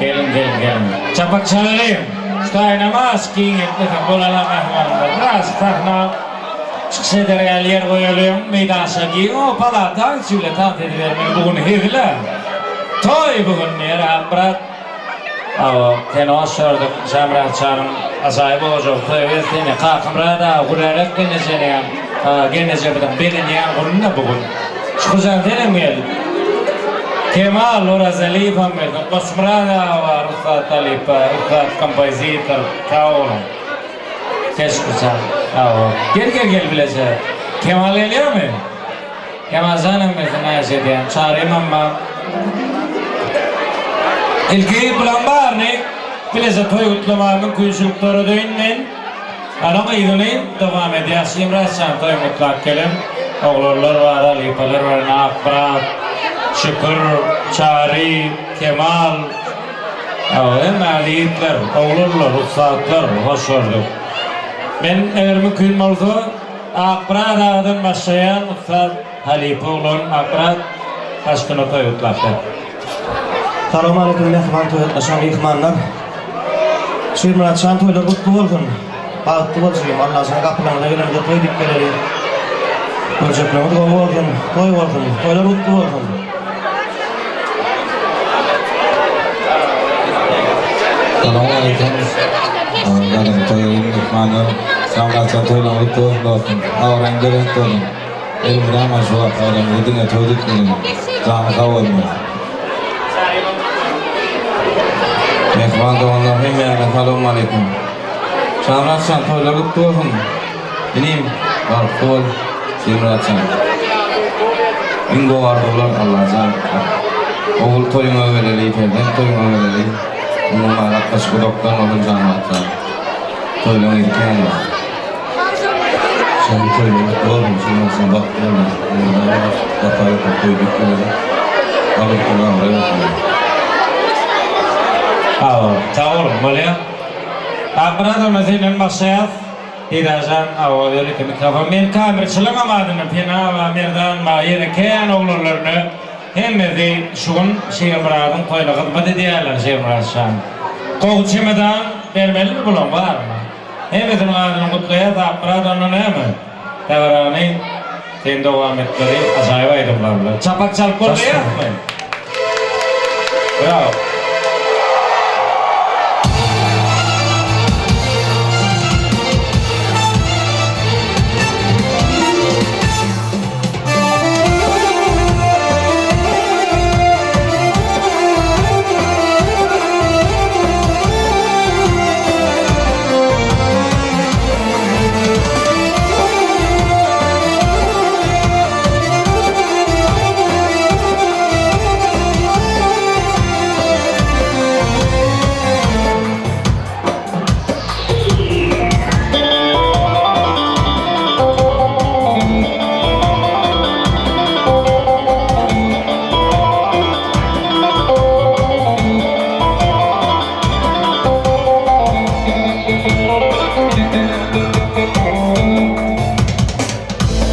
Geliň, geliň, geliň. Çapak çalalyň. Şu taýynamaz giňeltmeseň bolanam mähribanlar. Biraz sahna çykyş eder ýaly ýer goýalyň. Meýdança giň. O palataň içi bile tans edibermeli. Bu gün hezil-ä. Toý bu gün diýer Akmyrat. Hawa, seni hoş gördük, Şamyrat janyň ajaýyp ojagy toýa geldi seni. Kakamyrat aga, Gülälek gelnejeňem, gelnejemiziň begenýän gününe bu gün. Şükürjan senem gel. Kemal Orazaliýewem gelsin. Goçmyrat aga bar, ussat halypa, ussat kompozitor. Sag boluň. Gel Şükürjan. Hawa. Gel gel gel bileje. Kemal gelýärmi? Kemaljanam gelsin haýyş edýän. Çarymam bar. Ilki bulaň baryny bileje toý gutlamaga mümkinçilik döredeýin men. Onuň yzyny dowam edýäs. Şimratjan toýuňy gutlap gelen oglanlar bar, halypalar bar, ine Akmyrat, Şükür, Çary, Kemal. Hawa, hemmäňiz ýigitler, oglanlar, ussatlar, hoş gördük. Men eger mümkin bolsa, Akmyrat agadan başlaýan ussat halypa oglan Akmyrat aşkyna toý gutlap ber. Salowmaleýkim mähriban toý gatnaşan myhmanlar. Şirmyrat jan toýlar gutly bolsun. Bagtly bol jigim Allajan gapylaryňyza gelenide toý diýip geleli. Görjekleriňiz gowy bolsun. Toý bolsun. Toýlar gutly bolsun. Salowmaleýkim. Gadyrly toýa gelen myhmanlar. Şamyratjan toýlaryň gutly bolsun dostum. Abraýyň belent bolsun. Elmydama şu wagt aýlamyzda diňe toý diýip geliň. Janyň sag bolsun. Mähriban doganlar hemmäňize salowmaleýkim. Şamyratjan toýlar gutly bolsun. Inim bagtly bol Şemyratjan. Iň gowy arzuwlar Allajan. Ogul toýuňa geleli, perzent toýuňa geleli. Umuman gatnaşyk uzakdan bolsun Şamyratjan. Toýlaň yzy kän bolsun. Şeýle toýlar gutly bolsun Şemyratjan bagtly bol. Elmydama gapa ýokary toý diýip geleli. Bagtly abraý bolsun. Sag bol. Sag boluň. Bolýa. Akmyrat onda senden başlaýas. Didarjan hawa ýörite mikrofon men kamerçylaňam adyndan Pena bar Merdan bar ýene kän oglanlaryna hemmesi şu gün Şirmyradyň toýuna hyzmat edýärler Şirmyrat şan gowy çemedan bermelimi bulaň baryna hemmesiniň adyny gutlaýas Akmyrat onda näme dabarany sen dowam etmeli ajaýyp aýdymlar bilen çapak çalyp goldaýasmy Brawo.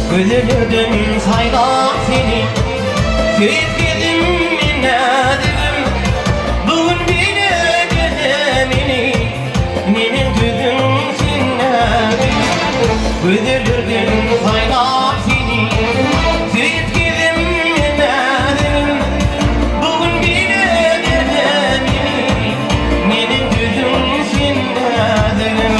Gözellerden saýlap seni, Söýüp gezdim men näzigim. Bu gün beýle geze meni, Neneň düzüň sen näzigim. Gözellerden saýlap seni, Söýüp gezdim men näzigim. Bu gün beýle geze meni, Neneň düzüň sen näzigim.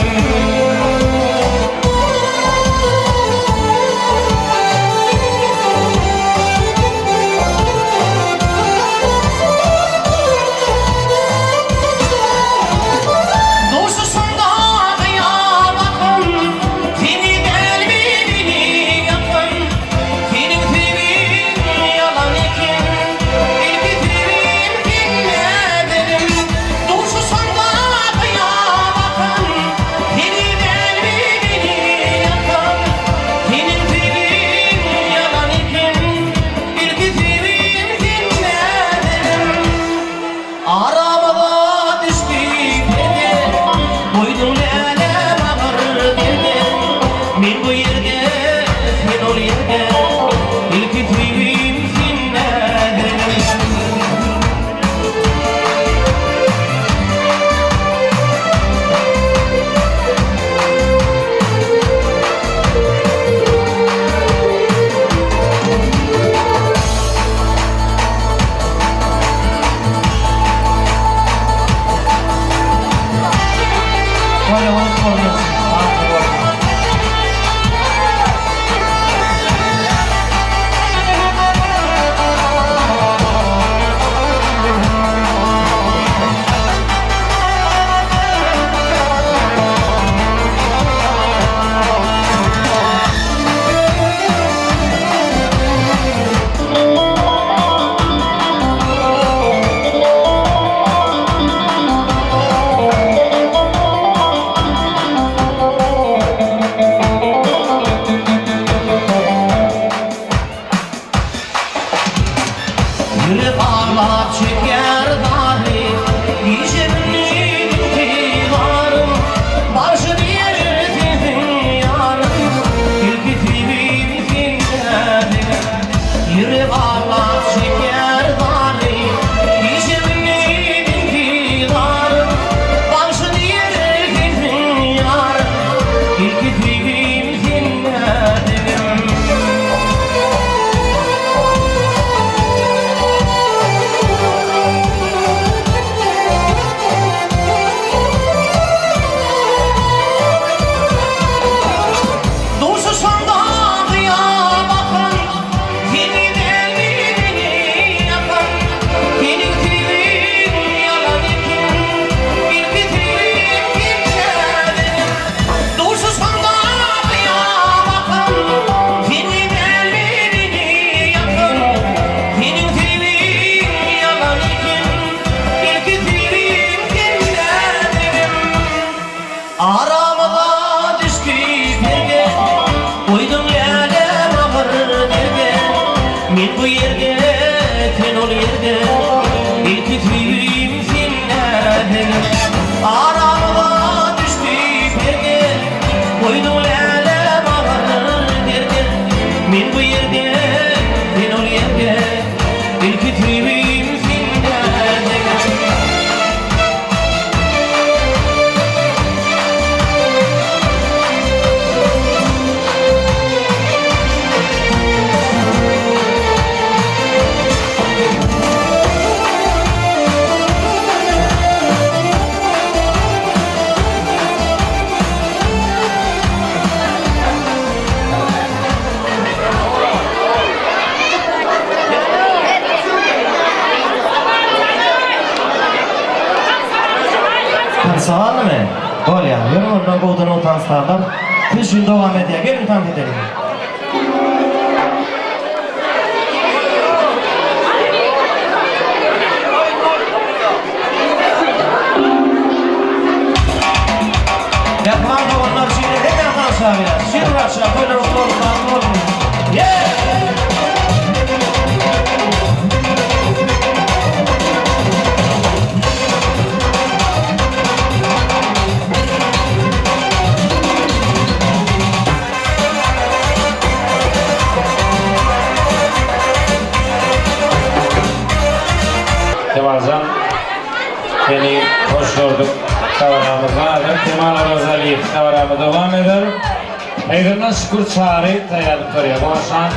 Tansa barmy? Bolýar. Ýörüň onda gowudan gowy tanslarlar. Siz üçin dowam edýär. Geliň tans edeliň. Mähriban doganlar üçin hemme tansa berýär. Şir Ratşa toýlar gutly bolsun, bagtly bolsun. Yeah! Kemaljan seni hoş gördük. Dabaramyz bardyr. Kemal Orazalyýew dabaramy dowam eder. Yzyndan Şükür Çary taýýarlyk görýär. Goşan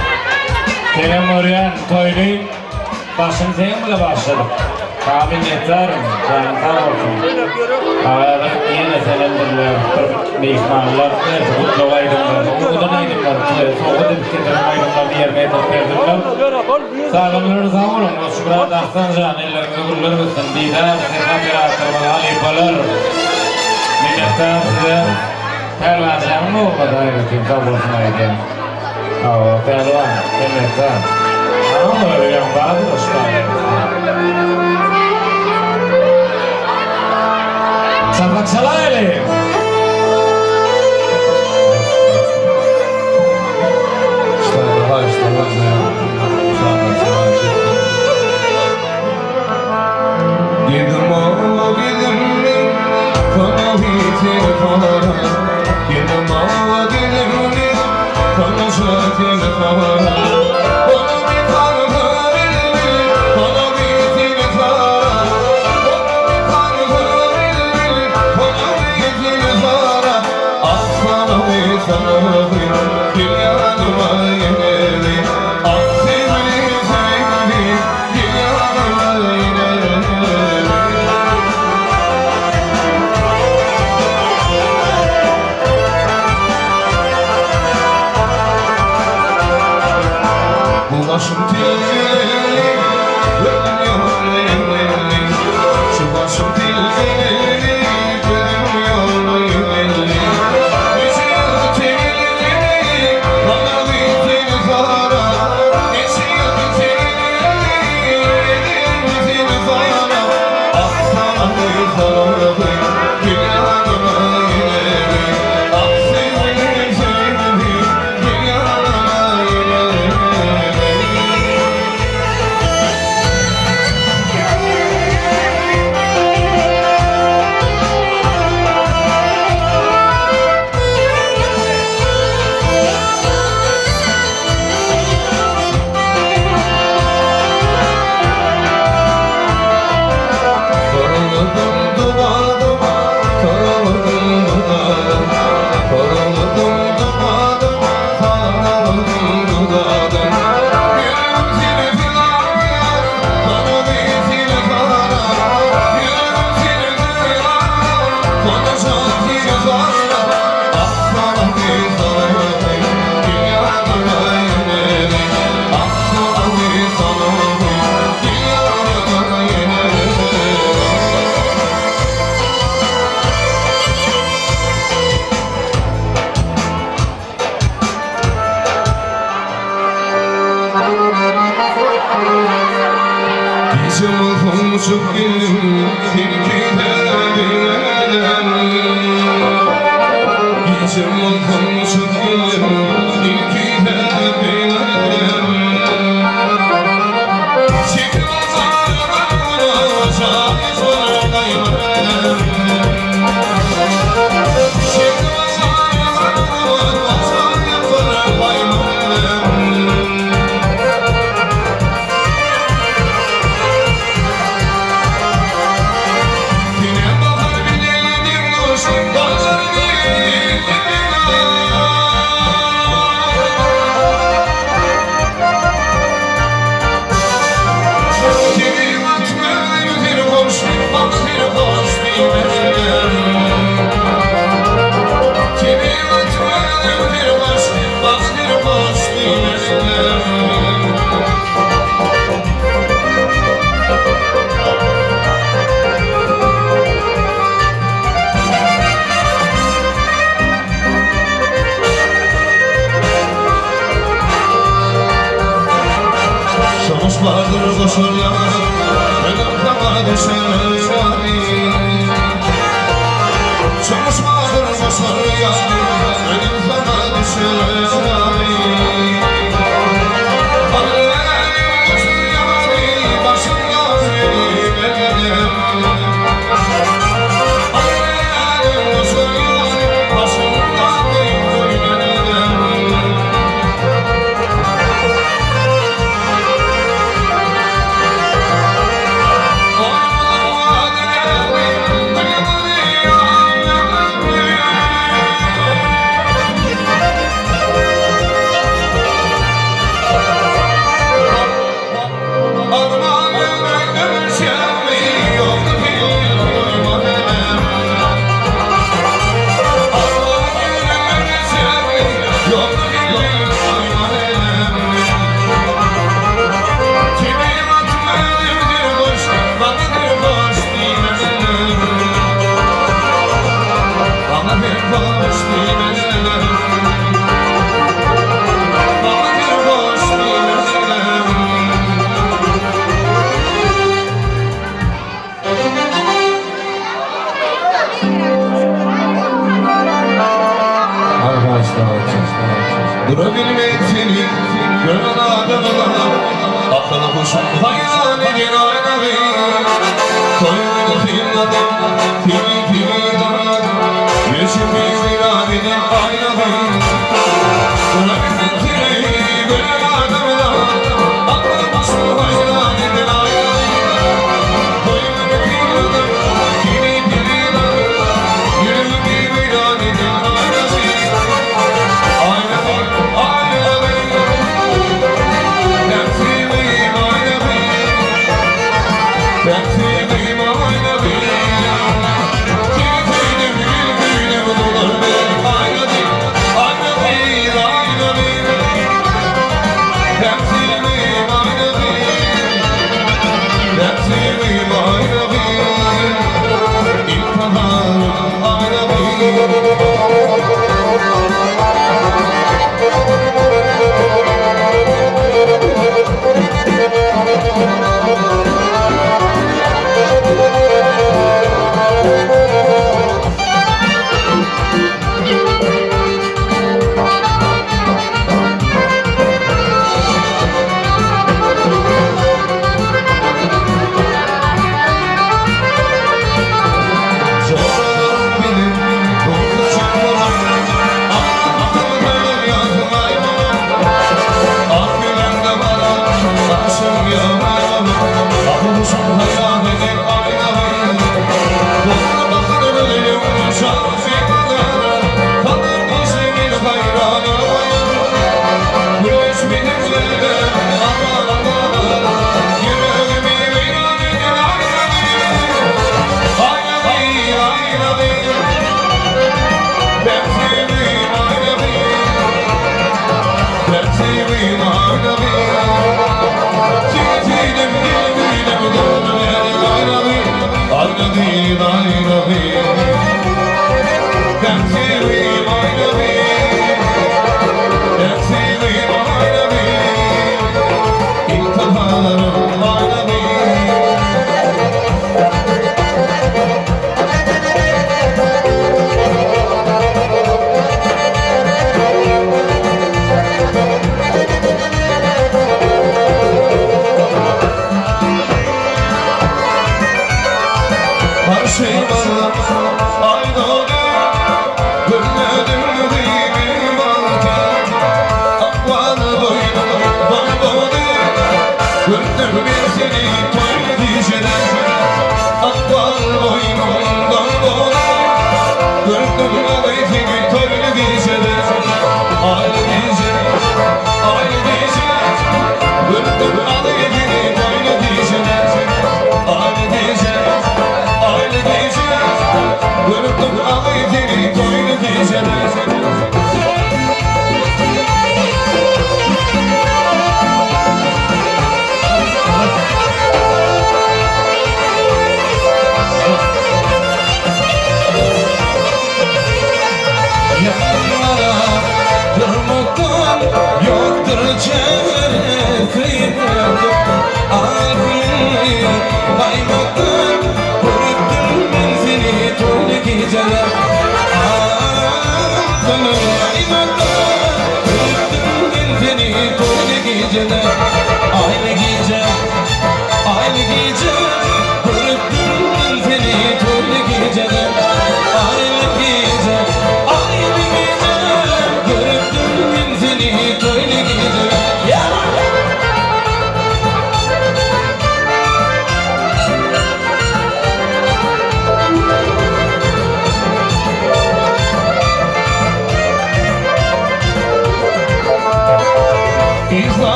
senem görýän toýly başyny seň bile başladyk. Saňa minnetdarym. Janyň sag bolsun. Häzir ýene senem birle bir myhmanlar berdi gutlag aýdymlaryny, owadan aýdymlary toýa sowgat edip getiren aýdymlaryny ýerine ýetirip berdiler. Sazandalar sag boluň. Goçmyrat Arslan jan elleriňize güller bitsin. Didar ses operatorymyz halypalar. Minnetdar size. Pälwan janyň bolmasa aýratyn sag bolsun aýdýan. Hawa Pälwan minnetdar. Saňa görýän bardyr ussat. Çapak çalaýly.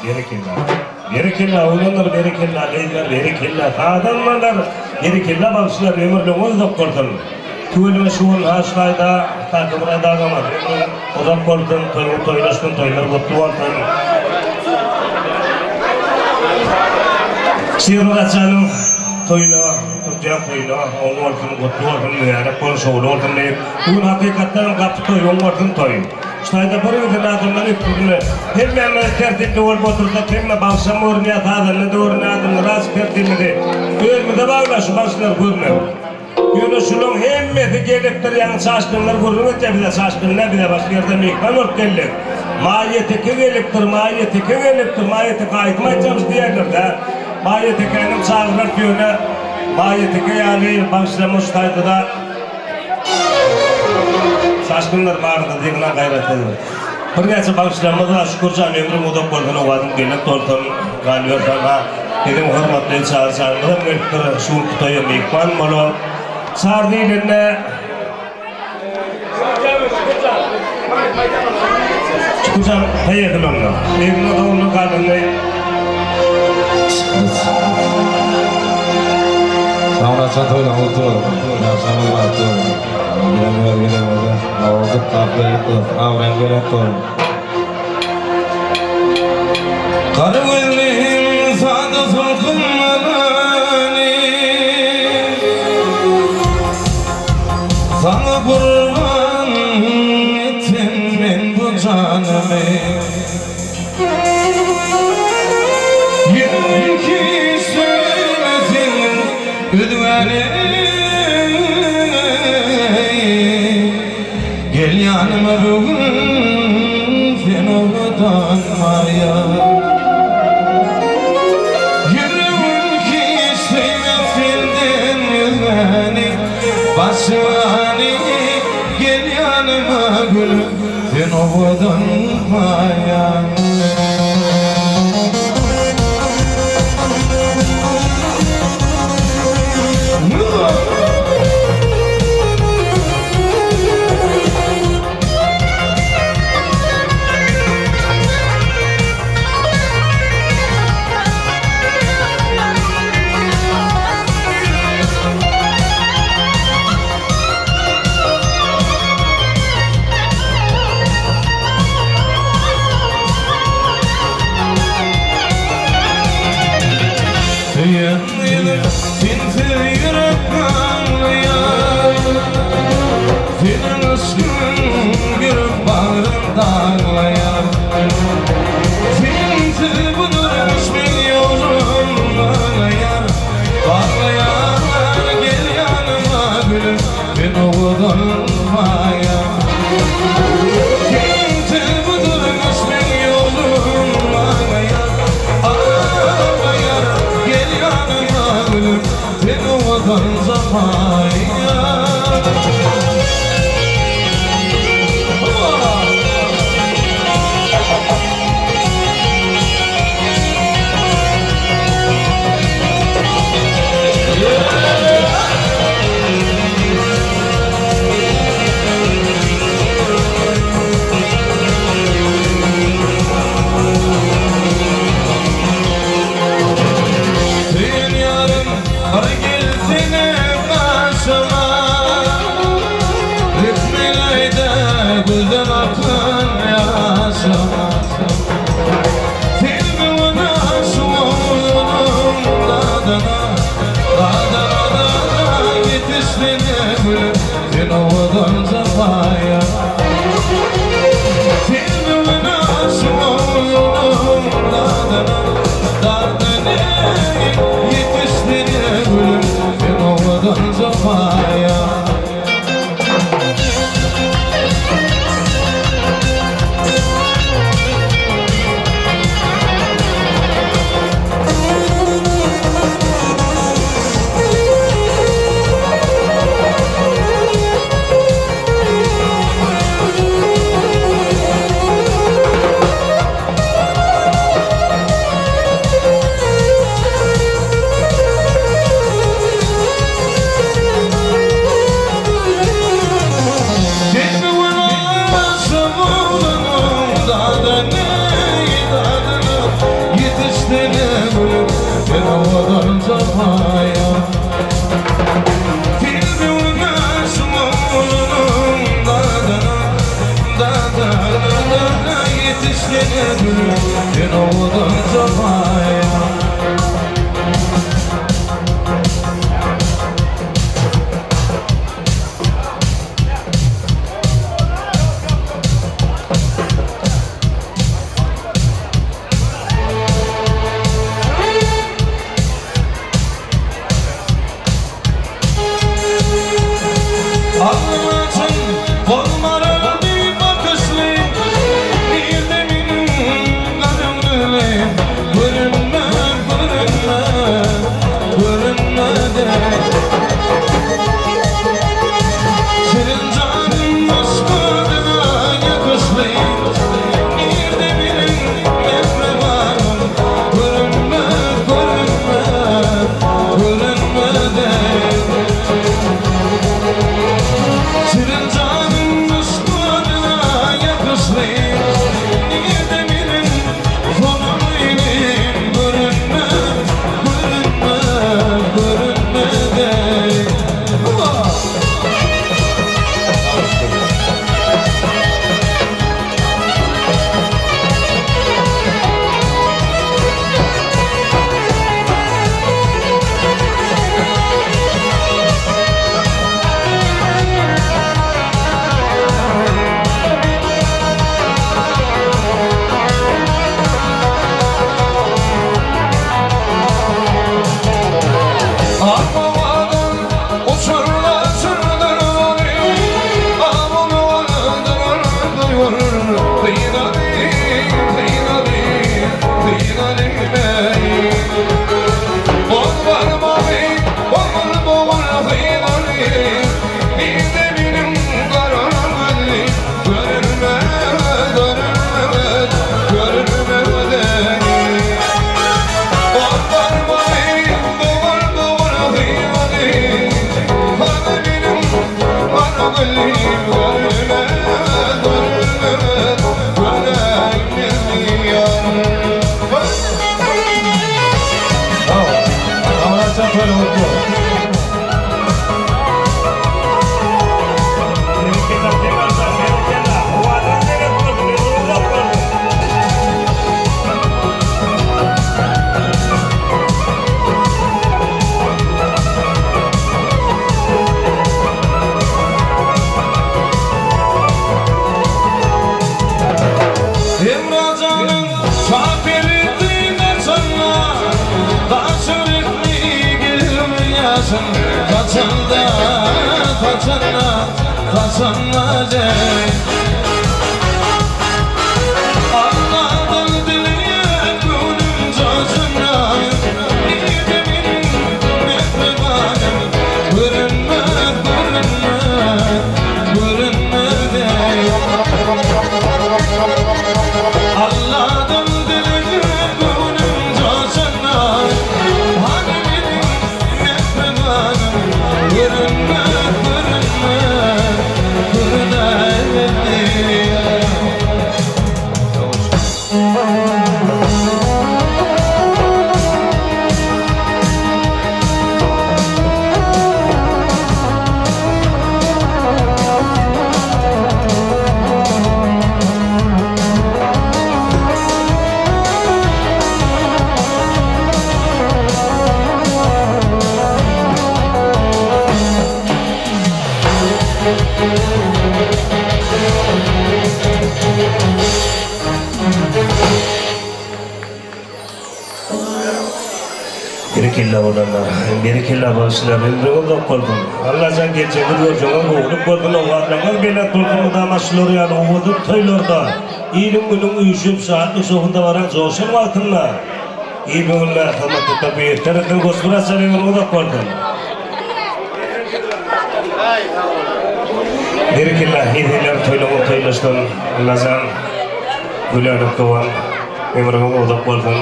Berekella. Berekella oglanlar berekella gyzlar berekella sazandalar berekella bagşylar ömürliňiz uzak bolsun. Tüweleme şu gün Haşlaýda Kakamyrat agamyz ömrüň uzak bolsun toýuň toýlaşsyn toýlar gutly bolsun. Şirmyrat janyň toýuna tutýan toýuna oň bolsun gutly bolsun mübärek bolsun şowly bolsun diýip bu gün hakykatdanam gapy toý oň bolsun toý. Şaýda bir giden adamlar üstüne hemmämiz tertipli bolup otursak hemme bagşam görünýär sazanda-da görünýär adamlar azjyk tertibimizi özümize bagla şu bagşylary görmek. Ýöne şulaň hemmesi gelipdir ýaňy çaşkynlar gürrüň etýär bize çaşkyn däl bize başga ýerden myhman bolup geldik. Maýa teke gelipdir Maýa teke gelipdir Maýa teke aýdym aýtjakmyş diýýärler-dä. Maýa tekänem çagyrarys ýöne Maýa teke ýaly bagşylarymyz şu taýda-da Şaşkynlar barada ýygnan gaýrat ediň. Birnäçe bagşylarymyz bar Şükürjan ömrüň uzak bolsun owazyň belent bolsun galyberse ha biziň hormatly Çary janymyzam gelipdir şu günki toýa myhman bolup Çary diýlende Şükürjan toý edil onda ömrüň uzak bolsun galyny Şamratjan toýlaň gutly bolsun. Ýaşaňyz bagtly bolsun. Bilen öz gezegimizde Nowruz gutlap geldik dost. Abraýyň belent bolsun. Gara gözlim sada sulhum malany Saňa gurban etdim men bu janymy Ýüregim söýmesin Üzgäni Gel ýanyma bu gün sen owadan maýa Ýüregim hiç söýmez senden özgäni Başyny gel ýanyma gülüm sen owadan maýa. Söýen ýüzüm sensiz ýürek ganglaýar Seniň yşkyň girip bagrym daglaýar Sensiz bu durmuş meň ýolum baglaýar Baglaýar gel ýanyma gülüm sen owadan maýa Sensiz bu durmuş meň ýolum aglaýar Aglaýar gel ýanyma gülüm sen owadan japaýa. Söýen ýarym bir gelsene gaşyma Rehmileýde gözden akan ýaşyma Sen göwün aş oglunyň dadyna Dadyna dadyna ýetişsene gülüm Sen owadan japaýa Sen göwün aş oglunyň dadyna Dadyna ýetişsene gülüm Sen owadan japaýa. Sen bu gün aşyk oglunyň dadyny, dadyny Ýetişsene gülüm, sen owadan japaýa. Sen bu gün aşyk oglunyň dadyny, dadyny Ýetişsene gülüm, sen owadan japaýa. Gülüm görünmez, görünmez, görünmez yar. Bravo. Şamratcan toýlar gutly bolsun. Berekella, Berekella, berekella. Owadan belent bolsun, ömrüň uzak bolsun. Emrah janyň şaperidi gaçanda, Daş ýürekli gelin ýaşyn saçanda, Saçanda, saçanda jeý. Alladan dileýän göwnüm joşanda, Nirde meniň mähribanym, Görünmez, görünmez, görünmez eý. Alladan dileýän göwnüm joşanda, Hany meniň mähribanym, Görünmez, görünmez, görünmez eý. Berekella bolanlar, berekella bagşylar, ömrüňiz uzak bolsun. Allajan geljegiňiz görjegiňiz gowulyk bolsun, owazlaryňyz belent bolsun, mydama şular ýaly owadan toýlarda, iliň günüň üýşüp, şatlyk şowhun dabaraň joşan wagtynda il öňünde hyzmat etmek miýesser etsin, Goçmyrat jan ömrüň uzak bolsun. Berekella, heziller toýlaryňyz toýlaşsyn, Allajan Gülälek dogan ömrüňiz uzak bolsun.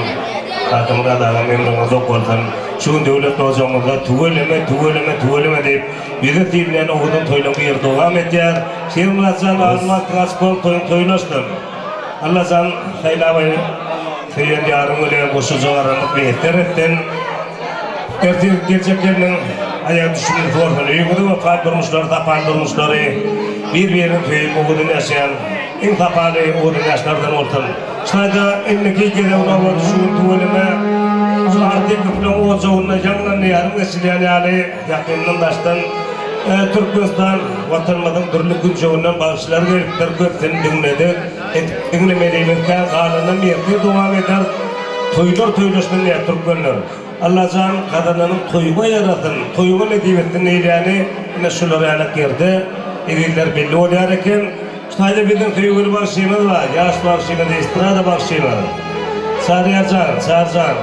Kakamyrat agam ömrüň uzak bolsun. Şu gün döwlet ojagyňyzda tüweleme, tüweleme, tüweleme diýip, ýüze diýilýän owadan toýlaň bir ýeri dowam edýär. Şirmyrat jan agam wagtyň açyk bolup toýuň toýlaşsyn. Allajan saýlap söýen ýaryň bilen goşaja garanlyk miýesser etsin. Ertir geljek gelniň aýagy düşümli bolsun. Öýüňizi wepaly durmuşlary tapan durmuşlary bir-birini söýüp owadan ýaşaýan iň sapaly owadan ýaşlardan bolsun. Şaýda indiki gezek nobat şu gün tüweleme şu Artykowyň ojagynda ýaňlandy ýarym geçilýän ýaly ýakyndan daşdan Türkmenistan Watanymyzyň dürli künjeginden bagşylar gelipdir köpüsini diňledik diňlemeligimizkä galanynam ertir dowam eder toýlar toýlaşsyn diýýär türkmenler Allajan gazananyň toýuňa ýarasyn toýuňa nesip etsin diýilýäni ine şular ýalak ýerde ezizler belli bolýar eken. Şaýda biziň söýgüli bagşymyz bar, ýaş bagşymyz, estrada bagşymyz. Çaryýar jan, Çaryjan.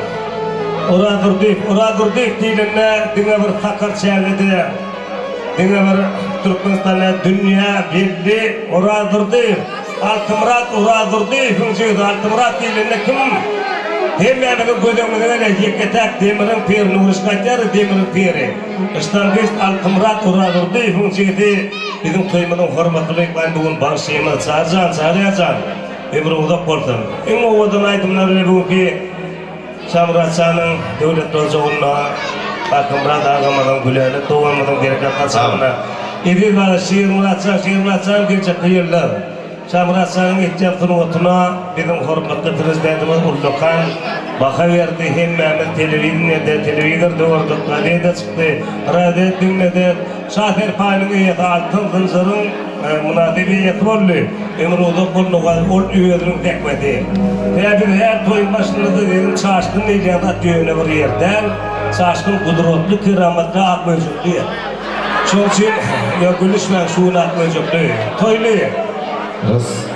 Oraz Durdyýew, Oraz Durdyýew diýlende diňe bir sakar çägede, diňe bir Türkmenistanda dünýä belli Oraz Durdyýew. Altymyrat Orazdurdyýewiň jigisi Altymyrat diýlende kim? Hemmämiziň göz öňümize gelýär ýeke-täk demiriň peri Nuryş gaýtýar demiriň peri. Ştangist Altymyrat Orazdurdyýewiň jigisi biziň toýumyzyň hormatly myhmany bu gün bagşymyz Çaryjan Çaryýarjan ömrüň uzak bolsun. Iň owadan aýdymlar bilen bu günki Şamyrat janyň döwletli ojagynda Kakymyrat agamyzyň Gülälek doganymyzyň bereket saçagynda Eziz bala Şirmyrat jan Şirmyrat jan geljekki ýyllar Şamyrat janyň etýän sungatyna biziň hormatly Prezidentimiz ullakan baha berdi hemmämiz telewideniýede telewizorda gördük gazete çykdy radio diňledik Şa serpaýynyň eýesi altyn zynjyryň mynasyp eýesi boldy. Ömri uzak bolmagy ol özüniň zähmeti. Tä biz her toýuň başynda-da biziň çaşgyn diýilýän zat ýöne bir ýer däl. Çaşgyn gudratly, keramatly ak möjekli ýer. Şonuň üçin ýa gülüşmäň şu gün ak möjekli. Toýly.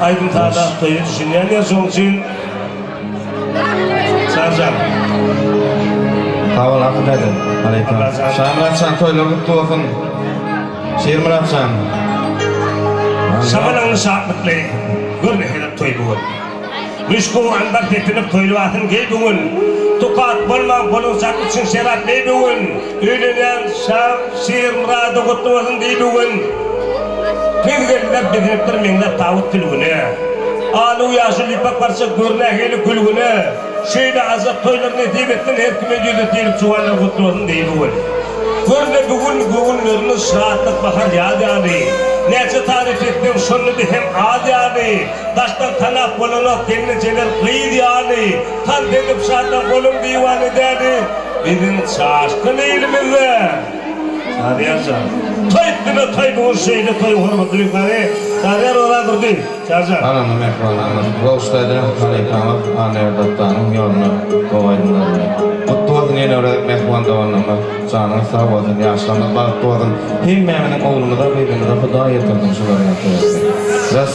Aýdym-saza toýa düşünýän ýer şonuň üçin. Çarjan. Sag bol Aky däde. Halypa. Şamyrat jan toýlar gutly bolsun. Şirmyrat jan. Şagalaňly şatlykly gör nähili toý bu gün. Müşk-u anbar sepinip toý lybasyn geý bu gün. Tukat bolmaň boluňçak içiň şerap meý bu gün. Öýlenýän şa Şirmyrada gutly bolsun diý bu gün. Gyz gelinler bezenipdir meňzäp tawus sülgüne. Aluw ýaşyl ýüpek parça gör nähili gülgüne. Şeýle ajap toýlar nesip etsin her kime ýüzi diýlip juwanlar gutly bolsun diýdi weli. Görde bu gün göwünlerimiz şatlyk bahar ýaz ýaly. Näçe taryp etseň şonda-da hem az ýaly. Daşdan tanap bolanok gelnejeler gyz ýaly. Tans edip şatlan boluň diwana däli. Biziň çaşgyn ilimizde. Çaryýar jan. Toý üstüne toý bu gün şeýle toý hormatly myhmany Çaryýar Orazdurdy. Çaryjan. Galanly mähribanlarymyz, Gowuşdaýda halypamyz Annaýar Datdanyň ýoluna gowy aýdymlar bilen. Gutly bolsun ýene bir gezek mähriban doganlarymyz, janyňyz sag bolsun, ýaşlaryňyz bagtly bolsun, hemmämiziň oglumyza, gyzymyza Hudaý ýetirsin şular ýaly toýlary. Ras.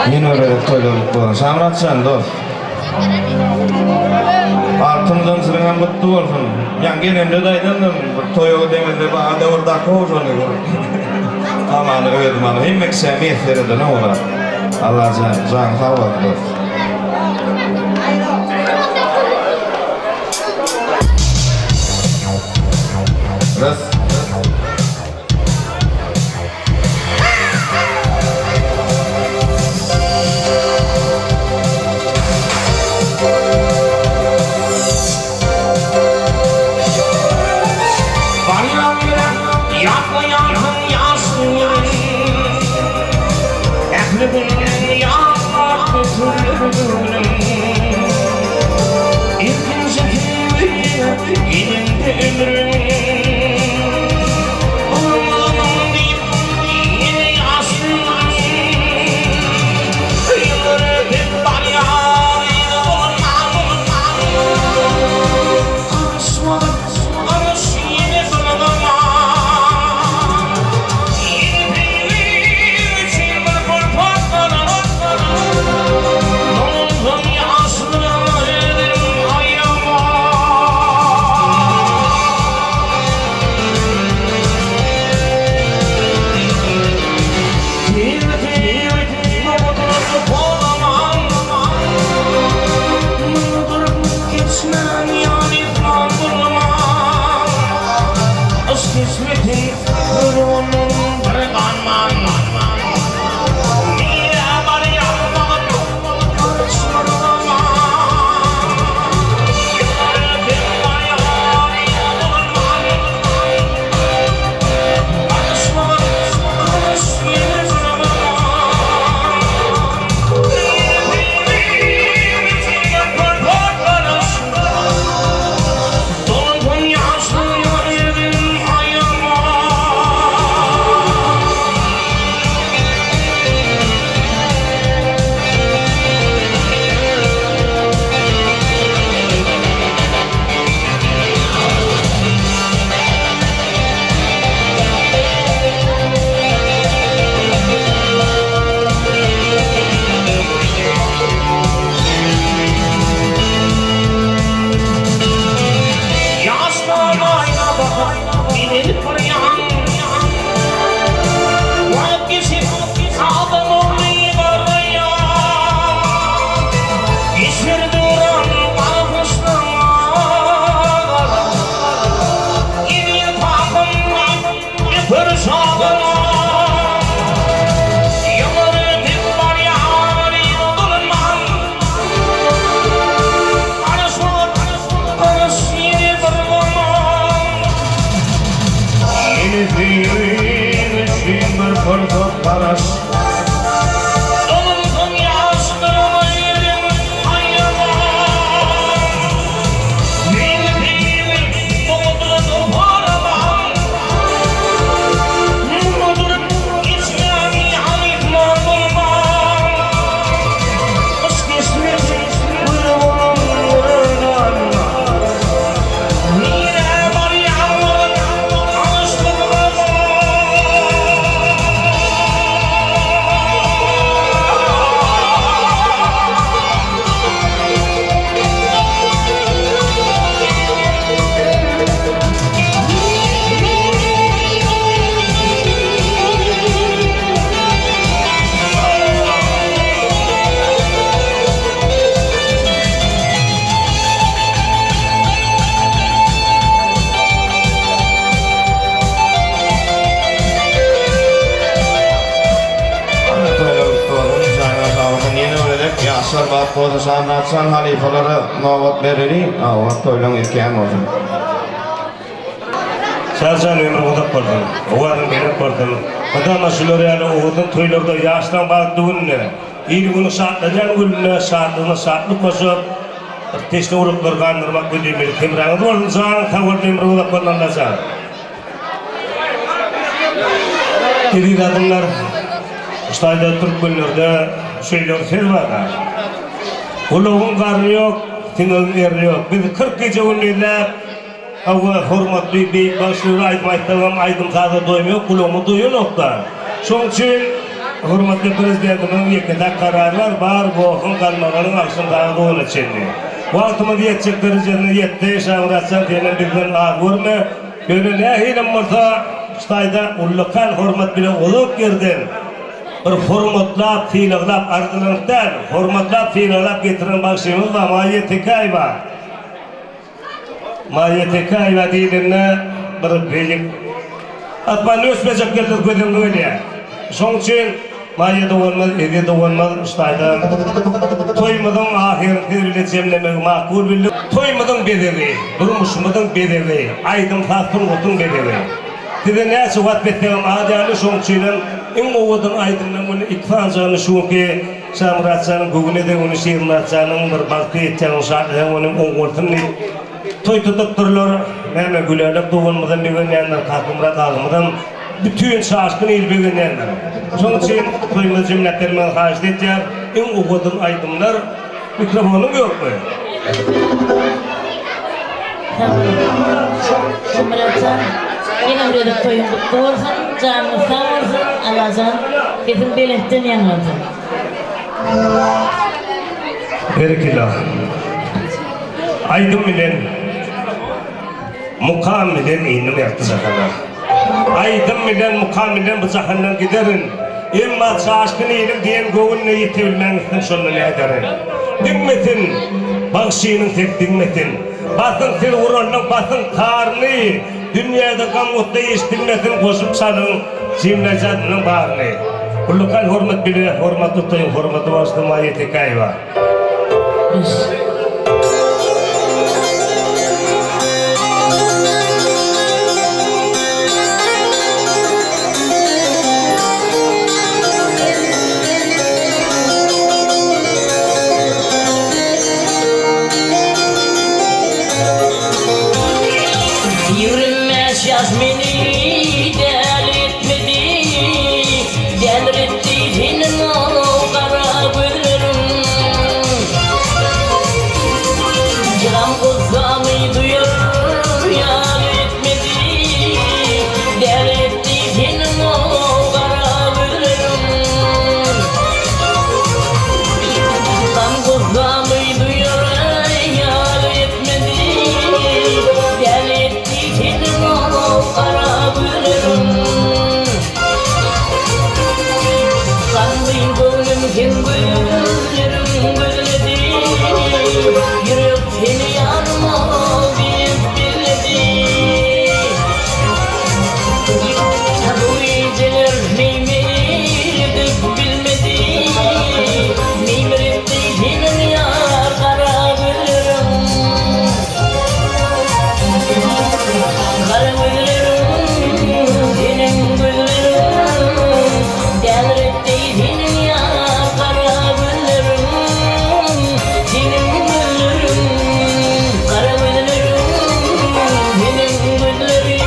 Ýene bir gezek toýlar gutly bolsun. Şamyrat jan dost. Altyn zynjyryňam gutly bolsun. Ýaňy gelemde-de aýdandym, bir toýa gidemizde bana-da bir daky şony. Hamany özüm alyp, hemme kişä miýesser eden olar. Allajan janyň sag bolsun dost. Raz. Barýan ýere ýatlaýarsyň ýaşlygyňy Ähli günüň ýatlap götürler göwnüň Ilkinji söýgä gelende ömrüň Bolmalyň diýip ýene ýaşlygyň Ýyllar ötüp barýar yza dolanman Garaşmadyk garaş ýene bir zaman Ýene söýgi üçin bir pursat garaş Dolansaň ýaşlygyňa özüň aýaman. Ýaşlar aýna bakyp begenip barýan Wagt geçip adam ogly garraýar Geçer döwran gara saçlaň agarar Gelýär kakam diýip öper çagalar Ýyllar ötüp barýar yza dolanman Garaşmadyk garaş ýene bir zaman. Ýene söýgiň üçin bir pursat garaş. Dolansaň ýaşlygyňa eliň aýaman. Meni söýgüň dogduna toparaman. Munda durup geçmän ýalytman bolman. Yşk eşretin güli bolan görgan. Nirä barýaň wagt tanyşdyrmaman. Ana toýlar gutly bolsun, janyňyz sag bolsun. Ýene bir gezek ýaşlar bagtly bolsun, Şamyratjan halypalara nobat bereli, hawa toýlaň kän bolsun. Şajan ömrüň uzak bolsun, owazyň belent bolsun. Mydama şular ýaly owadan toýlarda ýaşlaň bagtly gününe, il-günüň şatlanýan gününe şatlygyna şatlyk goşup, bir teşne uruklary gandyrmak müdimilik hemraňyz bolsun, janyň sag bolsun, ömrüň uzak bolsun Allajan. Eziz adamlar, şu taýda türkmenlerde şeýle bir söz bar-da, Gulagyň garny ýok, siňegiň erni ýok. Biz 40 gije-gündizläp, hawa, hormatly beýik bagşylara aýdym aýtsagam, aýdym-saza doýum ýok, gulagymyz doýanok-da. Şonuň üçin hormatly Prezidentimiziň ýeke-täk karary bar, bar gohuň, galmagalyň agşam sagat ona çenli. Wagtymyz ýetjek derejesine ýetdi, Şamyratjan senem bizden az görme. Ýöne nähilem bolsa, şu taýda ullakan hormat bilen uzak ýerden bir hormatlap, sylaglap, arzylanyp däl, hormatlap, sylaglap getiren bagşymyz bar, Maýa Tekäýewa. Maýa Tekäýewa diýlende. bir beýik asmanda öçmejek ýyldyz göz öňüne gelýär. Şoň üçin Maýa doganymyz, Eziz doganymyz şu taýda toýumyzyň ahyryny siz bile jemlemegi makul bildik. Toýumyzyň bezegi, durmuşymyzyň bezegi, aýdym-saz sungatyň bezegi. Size näçe wasp etsegem az ýaly, şoň üçinem iň owadan aýdymlaryň güni iksanjygyny şu günki Şamyratjanyň göwün eden güni, Şirmyratjanyň bir bagtly ýetýän şatlyk güni oň bolsun diýip toý tutupdyrlar. Näme Gülälek doganymyzam begenýändir, Kakamyrat agamyzam, bütin çaşgyn il begenýändir. Şoň üçin toýumyzy jemläp bermegi haýyşt edýär. Iň owadan aýdymlar mikrofonyň ýokmy? Sag boluň. Şamyratjan, ýene bir gezek toýuň gutly bolsun, janyňyz sag bolsun, Allajan sesiň belentden ýaňlansyn. Berekella. Aýdym bilen mukam bilen indim ýagty jahana. Aýdym bilen mukam bilen bu jahandan giderin. Emma çaşgyn iliň diýen göwnüne ýetebilmän gitsem şonda näderin. Diňmesin, bagşynyň sesi diňmesin. Basyň siz uranyň basyň taryny. Dünýäde gam-gussa eşdilmesin goşup çalyň jemlejanynyň baryny. Ullakan hormat bile hormatly toýuň hormatly bagşysy Maýa Tekäýewa. 25 ýaş meni däli etmedi, Däliretdi seniň o gara gözleriň. Gam-gussamy duýar ýaly etmedi, Däliretdi seniň o gara gözleriň. Gam-gussamy duýar ýaly etmedi, Däliretdi seniň o gara gözleriň. Ganly göwnüm seň gözleriň gözledi, Ýürek seni ýaryma diýip belledi. Bu gijeler meýmiredip bilmedi, Meýmiretdi seniň ýar gara gözleriň. Gara gözleriň, seniň gözleriň, Däliretdi seniň ýar gara gözleriň, Seniň gözleriň, gara gözleriň, seniň gözleriň,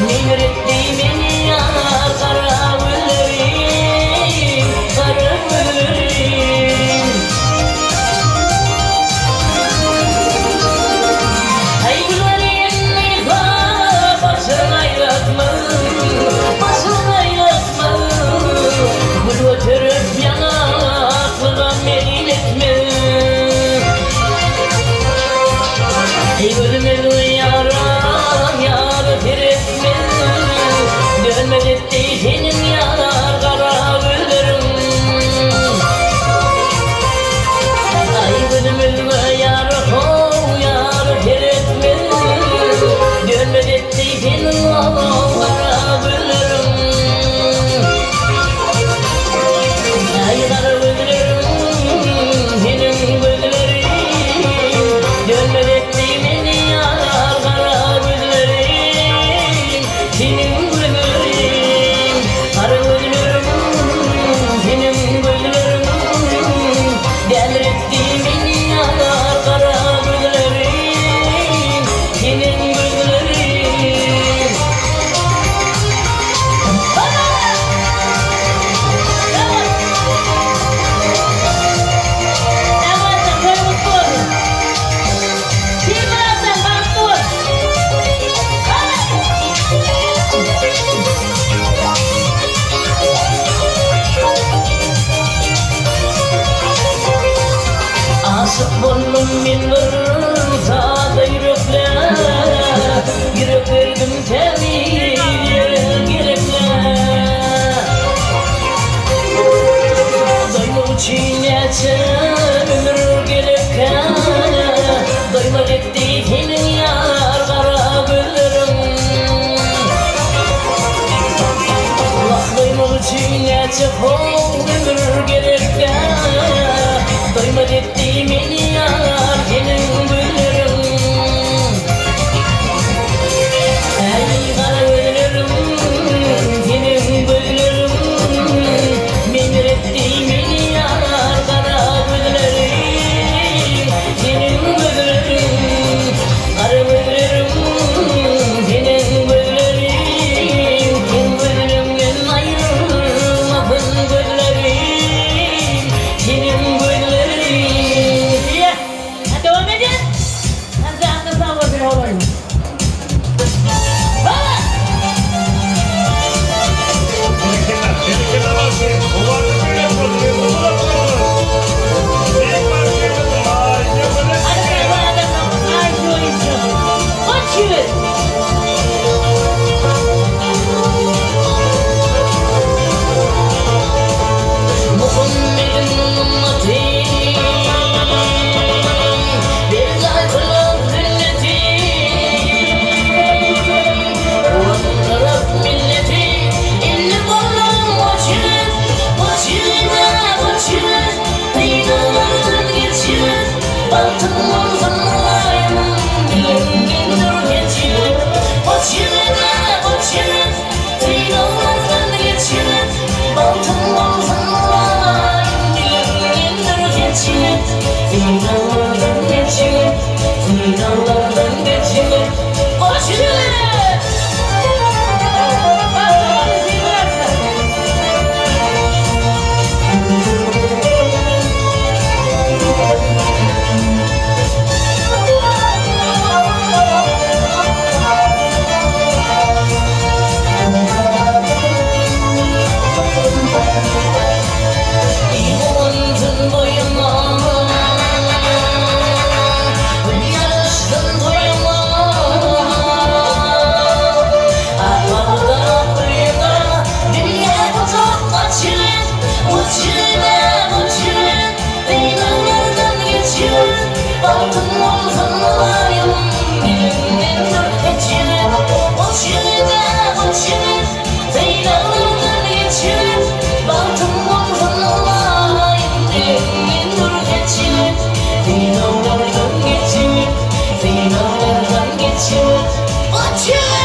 Meýmiretdi meni ýar gara gözleriň, Gara gözleriň. Aý güllerin mysa başyň aýlatma, Başyň aýlatma. Gül göterip ýaňaklyga meýil etme. Eý gözüme ýara ýara seretme, Dönmez etdi seniň ýar gara gözleriň. Aý gözüme ýara how ýara seretme, Dönmez etdi seniň gara gözleriň. Aý gara gözleriň seniň gözleriň, Dönmez etdi meni ýar gara gözleriň, Seniň gözleriň, gara gözleriň, seniň gözleriň, Däliretdi meni ýar gara gözleriň, Seniň gözleriň. Aşyk boldum men bir sada ýürekle, Ýürek berdim tämiz ýere gerekle. Doýmak üçin näçe ömür gerekkä, Doýmak etdi seniň ýar gara gözleriň. Näçe how ömür gerekkä Doýmaz etdi meni ýar seniň gözleriň Äý gara gözleriň seniň gözleriň Meňretdi meni ýar gara gözleriň Seniň gözleriň gara gözleriň seniň gözleriň Seň gözleriňden aýrylmasyn gözlerim Seniň gözleriň Diýýär. Ha dowam edýär. Ha janyňyz sag bolsun oglanlar. Baba! Berekella, berekella bagşy. Owazy belent bolsun, ömrüň uzak bolsun. Beýik bagşymyz, aý, ýöne. Hadi bu adamlar aýşy oýunçy. Goç ýigit. Muhammediň ymmaty, berjaý kylan sünneti, Guwandyryp milleti, indi bolduň goç ýigit, goç ýigit-ä, goç ýigit, Synaglardan geç ýigit, bagtyň bolsun mylaýym, Diliňden dur geç ýigit, goç ýigit-ä, goç ýigit, Synaglardan geç ýigit, bagtyň bolsun mylaýym, Diliňden dur geç ýigit, synaglardan geç ýigit, Synaglardan geç ýigit, goç ýigit! Guwansyn boýuma, Gül ýaraşsyn toýuma. Armanda guýma, dünýä gujak açyp, Uçup-a uçup, synaglardan geçip, Bagtyň bolsun mylaýym, diliňden dur geçip, Uçup-a uçup, synaglardan geçip, Bagtyň bolsun mylaýym, diliňden dur geçip, Synaglardan geçip, synaglardan geçip, Uçup!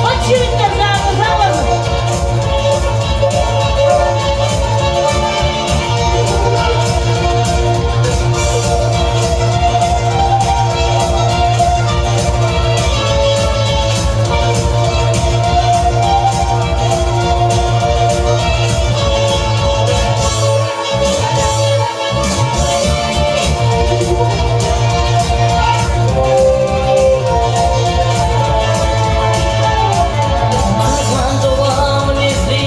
Goç ýigitler janyňyz sag bolsun. Arman dowam nesli,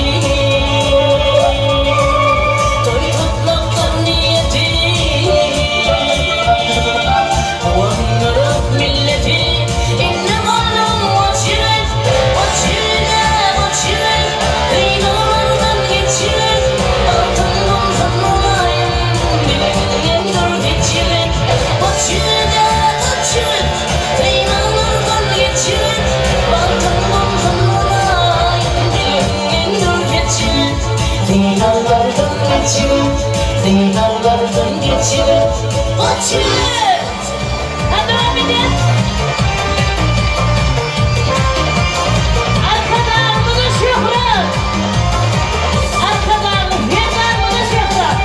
Toý tutmakdyr niýeti. Guwandyryp milleti, Indi bolduň goç ýigit, goç ýigit-ä, goç ýigit, Synaglardan geç ýigit, Bagtyň bolsun mylaýym, Diliňden dur geç ýigit, goç ýigit-ä, goç ýigit, Synaglardan geç ýigit, Bagtyň bolsun mylaýym, Diliňden dur geç ýigit, Synaglardan geç ýigit, Synaglardan geç ýigit, goç ýigit! Ha dowam edýäs. Arkadagymyza şöhrat! Arkadagly Serdarymyza şöhrat!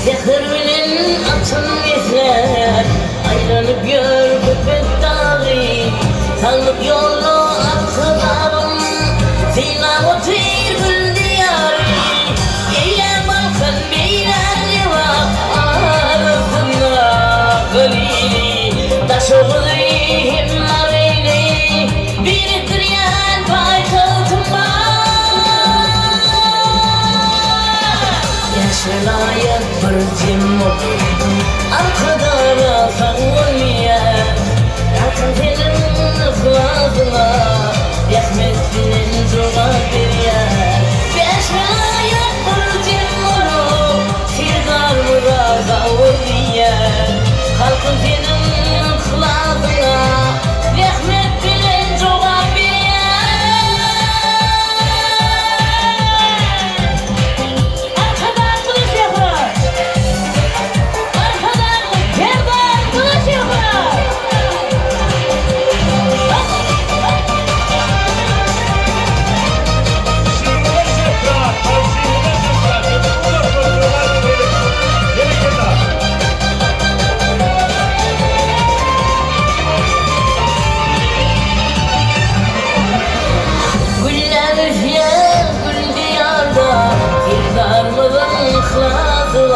Säher bilen atyn esläp, Aýlanyp ýör Köpet dagy. Saglyk ýolda Arkadagym, Synlap otyr gül diýary. Eýläk Balkan, beýläk Lebap, Arasynda Gulili, Daşoguzy hem Maryny Birikdirýän paýtagtym bar. Ýaş welaýat bir jem bolup, Arkadaga sag bol diýýär. Halkyň seniň yhlasyňa, Rehmet bilen jogap.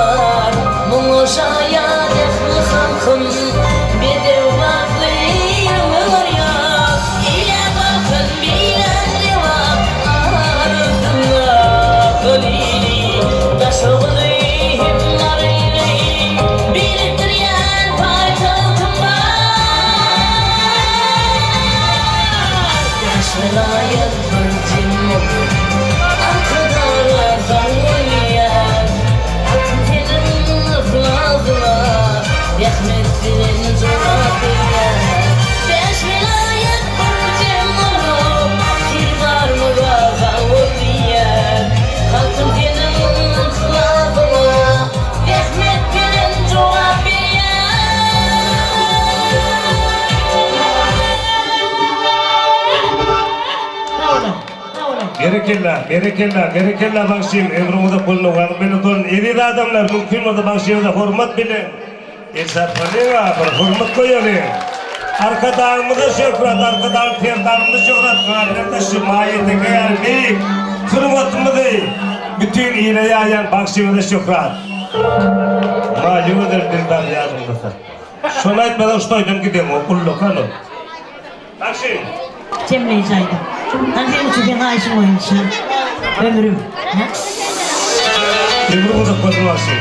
bar, Muňa şaýat ähli halkym. Bedew batly öňe barýar, Eýlä Balkan, beýlä Lebap, Arasynda Holili, Daşoguzy hem Maryny Birikdirýän paýtagtym bar. Bäş welaýat bir jemgyýet, Arkadaga sag bolýar. Halkyň seniň yhlasyna Rehmet bilen jogap berýär. Bäş welaýat bir jem bolup, Serdarymyza sag bol diýýär. Halkyň seniň yhlasyna Rehmet bilen jogap berýär. Berekella, berekella, berekella bagşym, ömrüň uzak bolsun, owazyň belent bolsun. Eziz adamlar, mümkin bolsa bagşymyza hormat bilen el çarpalyň-a, bir hormat goýalyň. Arkadagymyza şöhrat, Arkadag Serdarymyza şöhrat, galyberse şu Maýa teke ýaly beýik sungatymyzy bütin ile ýaýan bagşymyza şöhrat. Maýa gözel dildar ýadyňdasa. Şony aýtmasaň şu toýdan gideňok, ullakan ol. Bagşy. Jemleýji aýdym. Hany seň üçin seň haýyşyň boýunça ömrüm. Hä? Ömrüň uzak bolsun bagşy.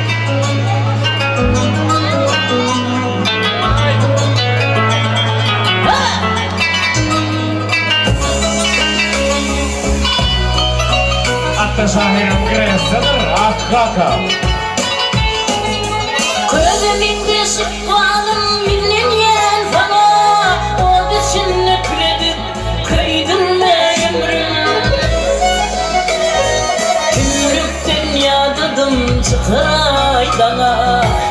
Atda şahyryň Gresidir, ak kaka. Köze meňzeş ykbalym minlenýän saňa, Ot içinde kül edip köýdürme ömrüm. Tümlükden ýadadym çykyraý daňa,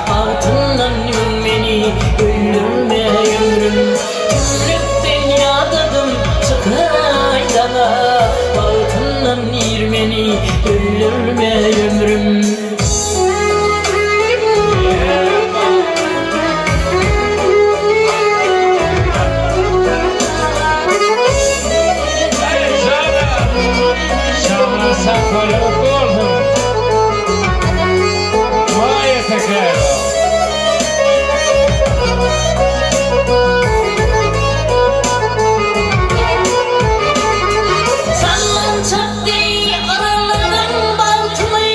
Bagtyndan öň meni öldürme ömrüm. Tümlükden ýadadym çykyraý daňa, Bagtyndan ir meni öldürme ömrüm. Sallançak deý araladyň bagtymy,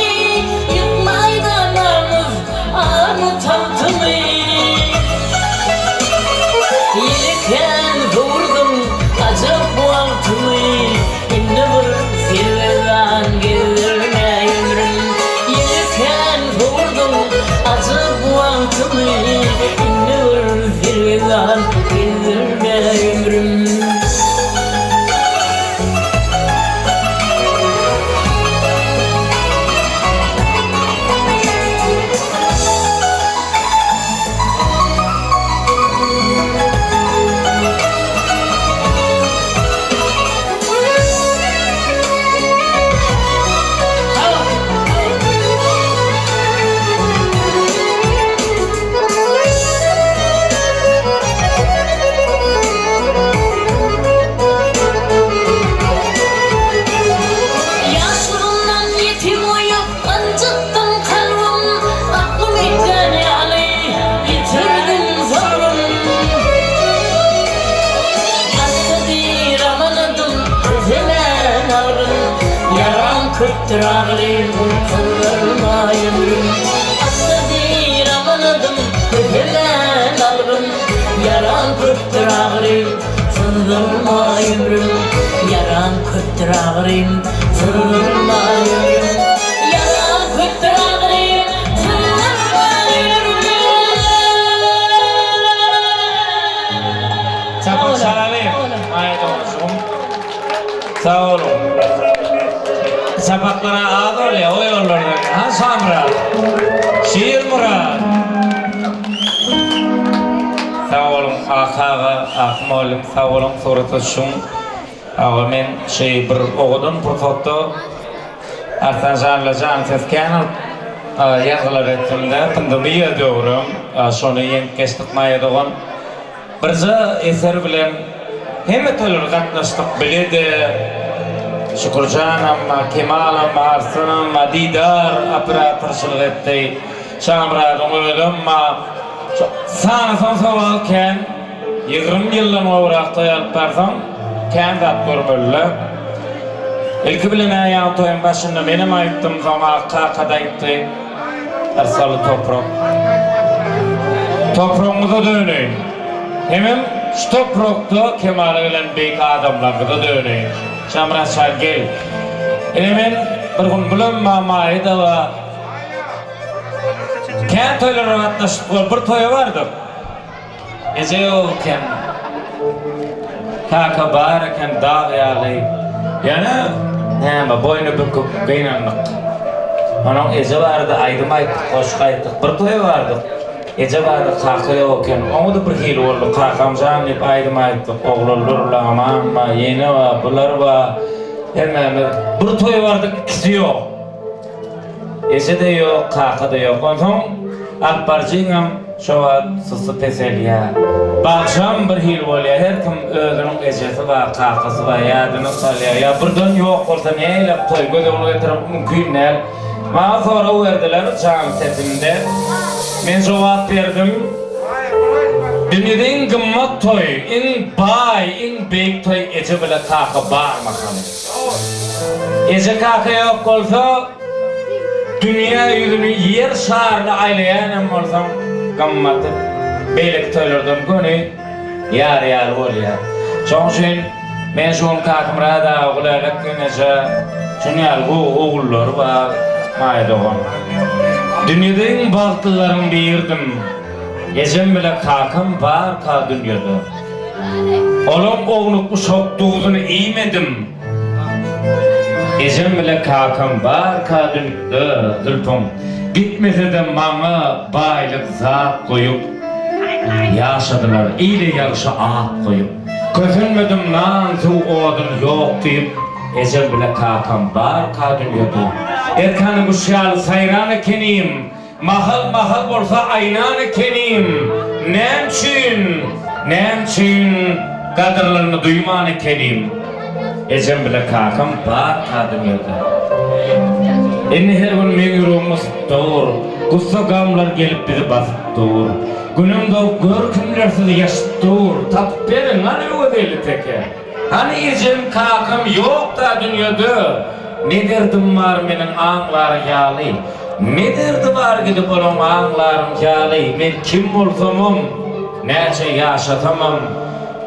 Ýykmaýda namys, army tagtymy. Ýelekän sowurdyň ajap wagtymy, Indi bir sergezdan gezdirme ömrüm. Ýelekän sowurdyň ajap wagtymy, Indi bir sergezdan gezdirme ömrüm. Ýaşlygymdan ýetim goýup, ynjytdyň kalbym, Aklym ýetýän ýaly, ýitirdim sabrym. Atda diýr amanadym, kösemän agrym, Ýaram köpdür agrym, syzdyrma ömrüm. Atda diýr amanadym, kösemän agrym, Ýaram köpdür agrym, syzdyrma ömrüm. Ýaram köpdür agrym, syzdyrma ömrüm. Ýaram köpdür agrym, syzdyrma ömrüm. Çapak çalalyň. Maýa doganjygym. Sag boluň. Çapaklara az bolýar o ýollardan. Ha Şamyrat. Şirmyrat. Sag boluň Ak aga, Ak mugallym sag boluň surata düşüň. Aga men şeý bir owadan pursatda Arslan janla jan ses kän alyp ýazgylar etdim-de pandemiýa döwrem şony ýeňip geçdik Maýa dogan. Birje eser bilen hemme toýlara gatnaşdyk bile-de Şükürjanam, Kemalam, Arslanam, Didar operatorçylyk etdi. Şamyradyň özem ma sanasaň sowal kän, 20 ýyldan gowrak toý alyp barsaň, kän zat görmeli-le. Ilki bilen-ä ýaňy toýuň başynda menem aýtdym, soň Ak kaka-da aýtdy. Yrsgaly toprak. Topragyňyza döneýin. Hemem şu toprakda kemala gelen beýik adamlaryňyza döneýin. Şamyrat şa gel. Ine men bir gün bulam Mamaýy daga kän toýlara gatnaşyp bol bir toýa bardyk. Eje ýok eken. Kaka bar eken dag ýaly. Ýöne näme boýny bükük gynandyk. Onuň eje barada aýdym aýtdyk, goşgy aýtdyk. Bir toýa bardyk. Eje bardy, kaka ýok eken. Oňa-da bir hili boldy. Kakam jan diýip aýdym aýtdyk. Oglanlar bilen aman bar, ýene bar, bular bar. Hemmämiz bir toýa bardyk, ikisi ýok. Eje-de ýok, kaka-da ýok. Onsoň alyp baryjyňam şo wagt sussy peselýär. Bagşam bir hili bolýar. Her kim özüniň ejesi bar, kakasy bar, ýadyna salýar. Ýa birden ýok bolsa nähili toý göz öňüne getirmek mümkin däl. Maňa sorag berdiler jan sesimde. Men jogap berdim. Dünýede iň gymmat toý, iň baý, iň beýik toý eje bile kaka bar mahaly. Eje kaka ýok bolsa, dünýä ýüzüni ýer şaryny aýlaýan hem bolsaň, gymmaty beýleki toýlardan göni Ýar ýaly bolýar. Şoň üçin men şu gün Kakmyrat aga Gülälek geňeşe şuny ýaly gowy ogullary bar Maýa dogan. Dünýede iň bagtlylaryň birdim. Ejem bile kakam barka dünýede. Olaň ownuk uşak duzuny iýmedim. Ejem bile kakam barka dünýede Zülpüň gitmesede maňa baýlyk zat goýup. Ýaşadylar ile ýagşy at goýup. Kösenmedim nan, suw, odun ýok diýip, Ejem bile kakam barka dünýede. Erkana guş ýaly saýran ekenim, Mahal-mahal bolsa aýnan ekenim. Nämçün, nämçün gadyrlaryny duýman ekenim. Ejem bile kakam barka dünýede. Indi her gün meň ýüregim gysyp dur, Gussa-gamlar gelip bizi basyp dur. Günüm dogup gör kimlersiz ýaşyp dur, Tapyp beriň hany Öwezeli teke. Hany ejem kakam ýok-da dünýede, Ne derdim bar meniň aňlar ýaly. Ne derdi bar gidip olaň aňlarym ýaly, Men kim bolsamam, näçe ýaşasamam,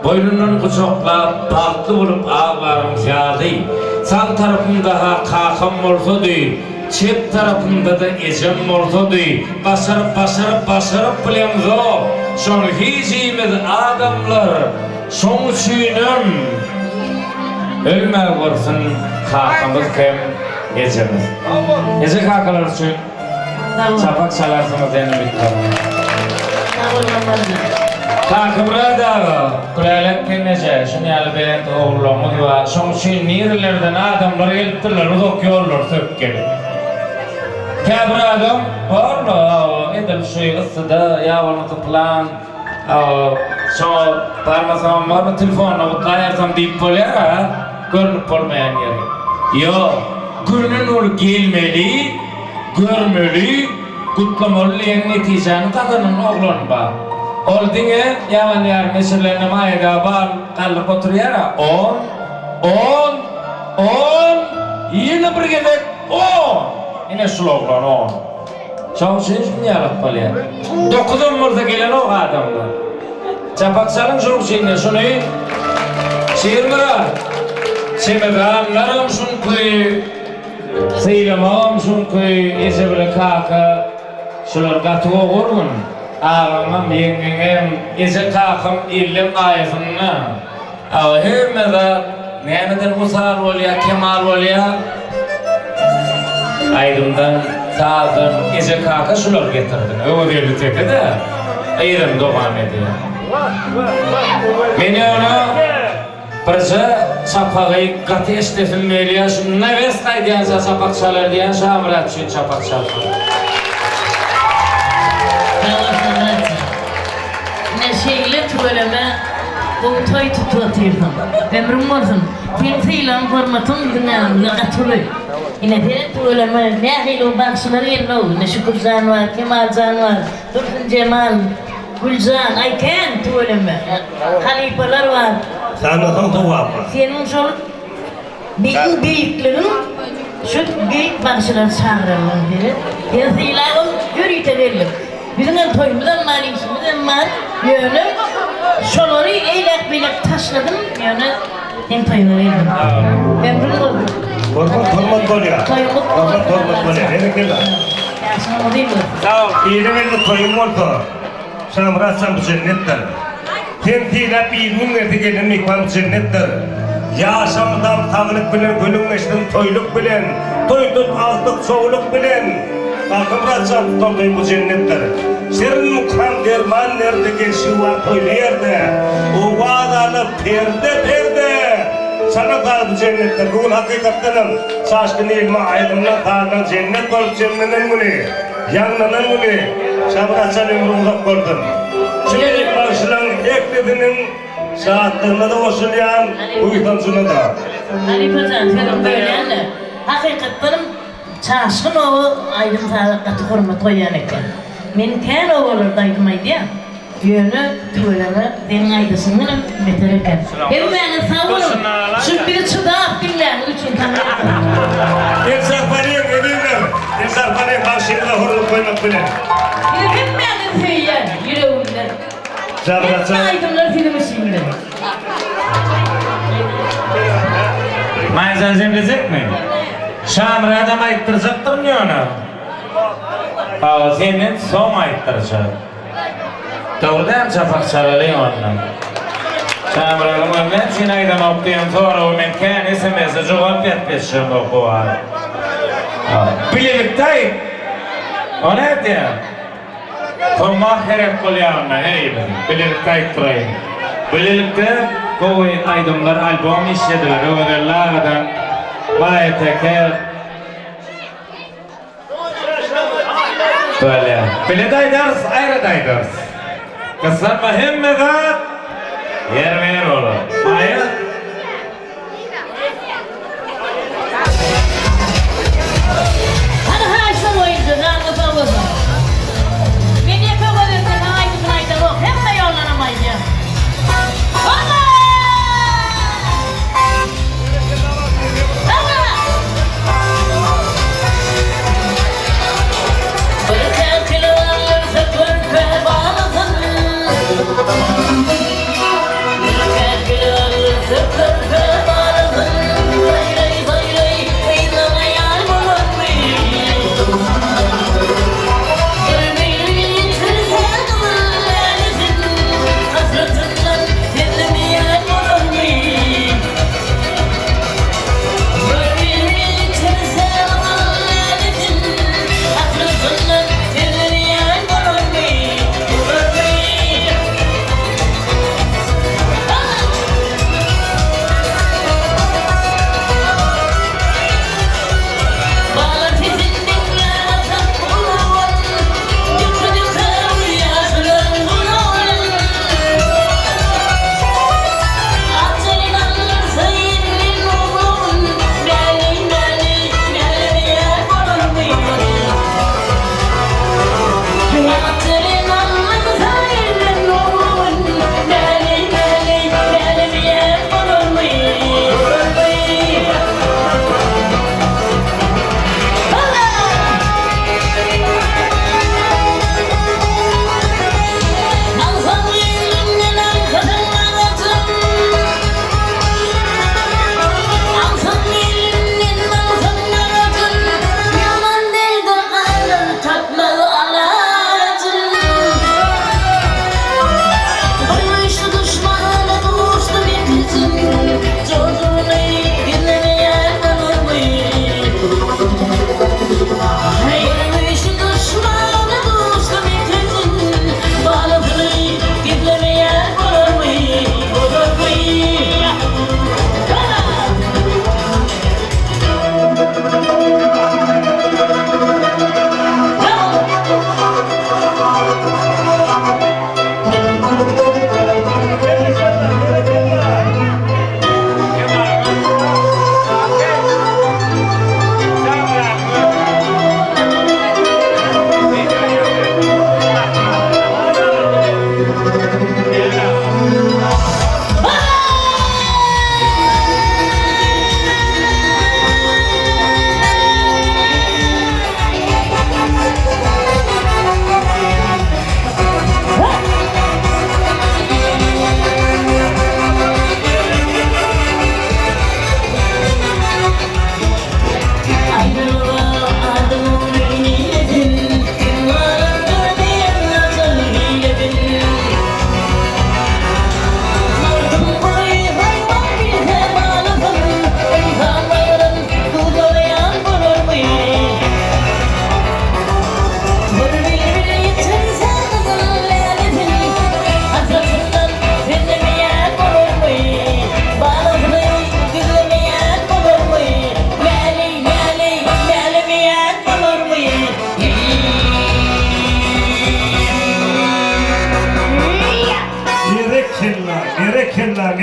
Boýnundan gujaklap, bagtly bolup aglarym ýaly. Sag tarapymda-ha kakam bolsady, Çep tarapymda-da ejem bolsady. Başaryp, başaryp, başaryp bilemzok, Şony hijimiz adamlar. Şoň üçinem ölmäge bolsun kakamyz hem ejemiz. Eje-kakalar üçin çapak çalarsyňyz diýen umyt bar. Sag bol Mamarjan. Kakamyrat aga, Gülälek gelneje, şuny ýaly belent ogullaryňyz bar. Şoň üçin nirelerden adamlar gelipdirler, uzak ýollary söküp gelip. Käbir adam bar-la, edil şu yssyda ýa bolmasa pylan Şoňa barmasamam bormy, telefonda gutlaýarsam diýip bolýar-a, görnüp bolmaýan ýeri. Ýok, göni ol gelmeli, görmeli, gutlamaly diýen netijäni gazanan oglan bar. Ol diňe ýalan ýarym eşirlende maýada bal galdyryp oturýar-a, on, on, on, ýene bir gezek on! Ine şul oglan on. Şoň üçin şuny ýalak bolýar. Dokuzam bolsa gelenok adamlar. Çapak çalyň şoň üçin şuny Şirmyrat çemedanlaram şuňky sylamagam şuňky eje bile kaka şular gaty gogurgyn agaňam ýeňňeňem eje kakam ellem aýasynda. Aga hemme zat nämeden wysal bolýar, kemal bolýar? Aýdymdan, sazdan eje kaka şulary getirdin. Öwezgeldi teke-de yzyny dowam edýär. Men ýöne birje çapagy gaty eşdesim gelýär. Şu Newes gaýdýança çapak çalar diýýän Şamyrat üçin çapak çalsyn. Sag bol Şamyratjan. Ine şeýle tüweleme. Gowy toý tutup otyrsyň. Ömrüň bolsun. Seň sylagyň hormatyň biziň aramyzda gaty uly. Ine seret tüweleme nähili bagşylar geldi-ow. Ine Şükürjan bar, Kemaljan bar, Dursunjemal, Güljan, aý kän tüweleme. Halypalar bar. Sanasaň sogap bar. Seniň şol Iň beýikligiň şu beýik bagşylary çagyranyň seret. Seni sylabam ýörite geldik. Biziňem toýumyzam bar, işimizem bar. Ýöne şolary eýläk-beýläk taşladym, ýöne seň toýuňa geldim. Ömrüň bolsun. Hormat hormat bolýar. Toýuň gutly bolsun. Hormat hormat bolýar. Berekella. Ýaşyň uzyn bolsun. Sag bol. Ile belli toýuň bolsa, Şamyrat jan bu jennetdir. Sen sylap bir gün gelse gelen myhman bu jennetdir. Ýaşa mydam saglyk bilen günüň geçsin toýluk bilen, Toý tut agtyk çowluk bilen, Kakamyrat jan tutan toý bu jennetdir. Şirin mukam derman derde gelşigi bar toýly ýerde, Owaz alyp perde perde, Çala saz bu jennetdir. Bu gün hakykatdanam Çaşgyn ilime aýdymlar sazlar jennet bolup jemlenen güni. Ýaňlanan güni Şamyr açan ömri uzak bolsun. Şu beýik bagşylaň ählisiniň şatlygyna-da goşulýan, buýsanjyna-da. Halypajan sözüňi bölýän-de, hakykatdanam Çaşgyn oba aýdym-saza gaty hormat goýýan eken. Men kän obalarda aýdym aýdýan. Ýöne tüweleme seniň aýdyşyňdanam beter eken. Hemmäňiz sag boluň. Şu bizi çydap diňläniňiz üçin saňa. El çarpalyň ezizler. El çarpalyň bagşymyza hormat goýmak bilen. Sizi hemmäňizi söýýän ýüregimden. Hemme aýdymlar siziň üçindir. Maýajan jemlejekmi? Şamyradam aýtdyrjakdyryn ýöne. Hawa senden soň aýtdyrjak. Dogry däl çapak çalalyň onda. Şamyradyň özi näme üçin aýdanok diýen soragy men kän sms-e jogap berip geçjemok bu wagt. Bilelikde aýt. O nätýär? Tommak herek bolýar onda her ýyl. Bilelikde aýtdyraýyň. Bilelikde gowy aýdymlar albom işlediler Öwezelli agadan Maýa Teke. Bolýar. Bile-de aýdarys, aýra-da aýdarys. Gyssanma hemme zat ýerbe-ýer bolar. Maýa. Hany haýyşlar boýunça janyňyz sag bolsun. Men ýeke gözel sesiň aýdymyny aýdamok, hemme ýollanam aýdýan. Hoppa! Bir käkili alyrsa körpe balasyn Bir käkili alyrsa.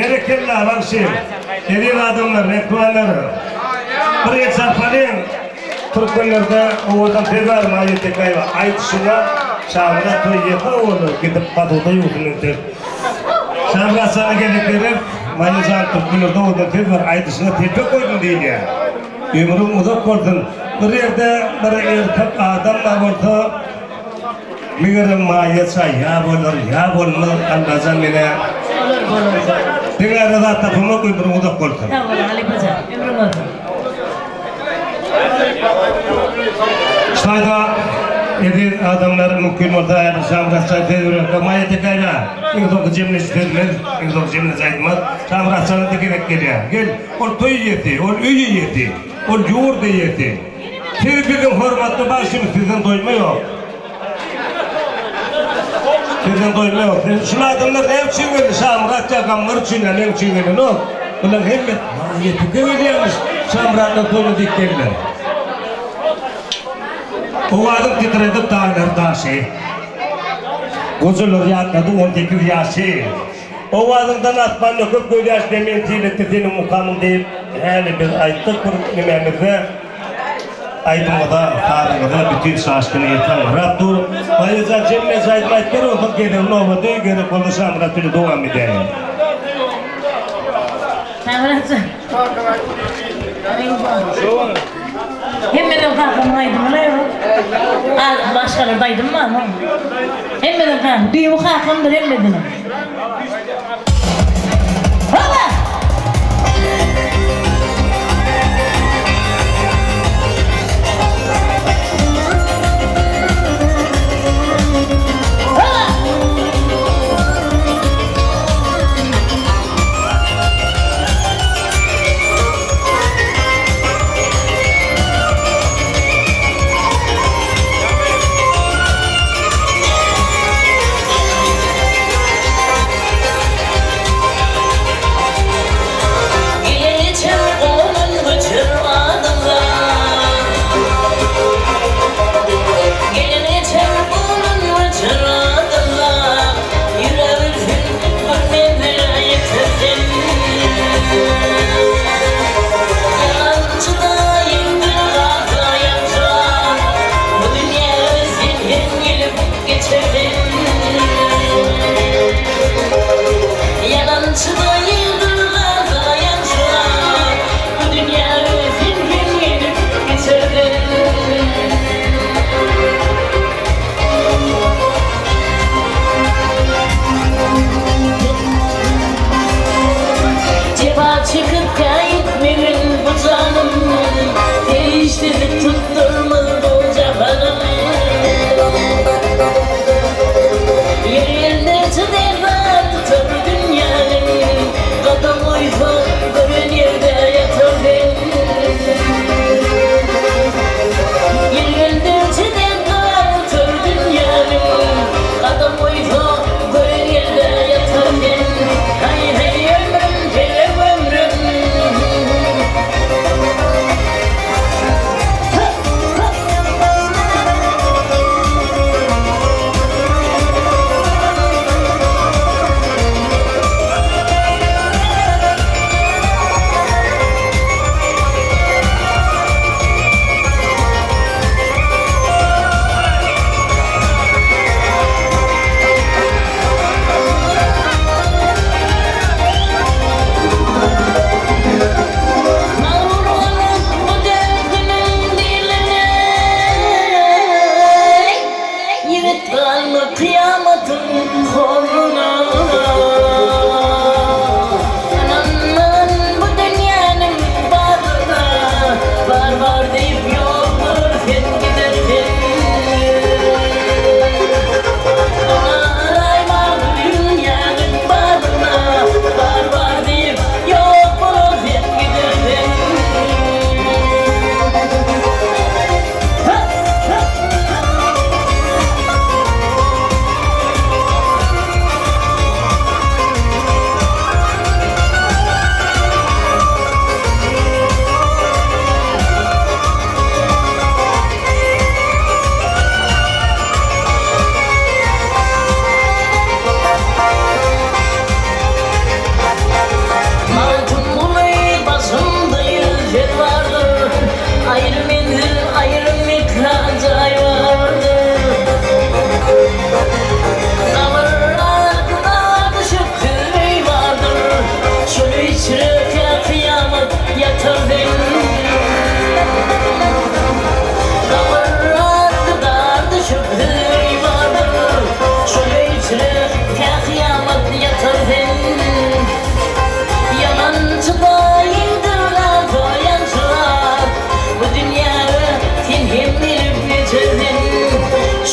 Berekella bagşy. Eziz adamlar, mehmanlar. Bir el çarpalyň. Türkmenlerde owadan söz bar, Maýa Tekäýewa. Aýdyşyňa Şamyrat toý ýeke owaly gidip gazuwda ýuwsun entek. Şamyrat jana gezek berer. Maýa jan türkmenlerde owadan söz bar, aýdyşyňa telpek goýdum diýilýär. Ömrüň uzak bolsun. Bir ýerde bir erkek adam bar bolsa, Megerem maýa çaý ýa bolar ýa bolmaz Allajan menä Bolar bolar. Diňe zat tapamak ömrüň uzak bolsun. Sag boluň halypajan. Ömrüň bolsun. Şaýda eziz adamlar mümkin bolsa häzir Şamyrat çaý söz bererkä Maýa Tekäýewa iň soňky jemleýji sözümiz iň soňky jemleýji aýdymyz Şamyrat jana-da gezek gelýär. Gel ol toý eýesi ol öý eýesi ol ýurt eýesi. Siz biziň hormatly bagşymyz sizden doýma ýok. Sizden doýma ýok. Siz şul adamlar näme üçin geldi? Şamyrat ýa Gammar üçin ýa meň üçin gelenok. Bular hemme ýetike gelýärmiş. Şamyratdan toýuna diýip geldiler. Owazyň titredip daglar daşy. Gojalar ýatlady 18 ýaşy. Owazyňdan asman döküp gözýaş zemin sil etdi seniň mukamyň diýip häli biz aýtdyk bir nimämizde. Aýdymyňyza, sazyňyza bütin şaşkyn ýetanrak dur. Maýajan jemleýji aýdym aýdyp ber onsoň gezegi nobady gerek bolsa Şamyrat bile dowam edäýiň. Şamyratjan. Hemmeden kakamyň aýdymyny aýdyň. Al başgalarda aýdym barmy? Hemmeden kakam, düýbi kakamdyr hemmedeniň. Howa! Howa!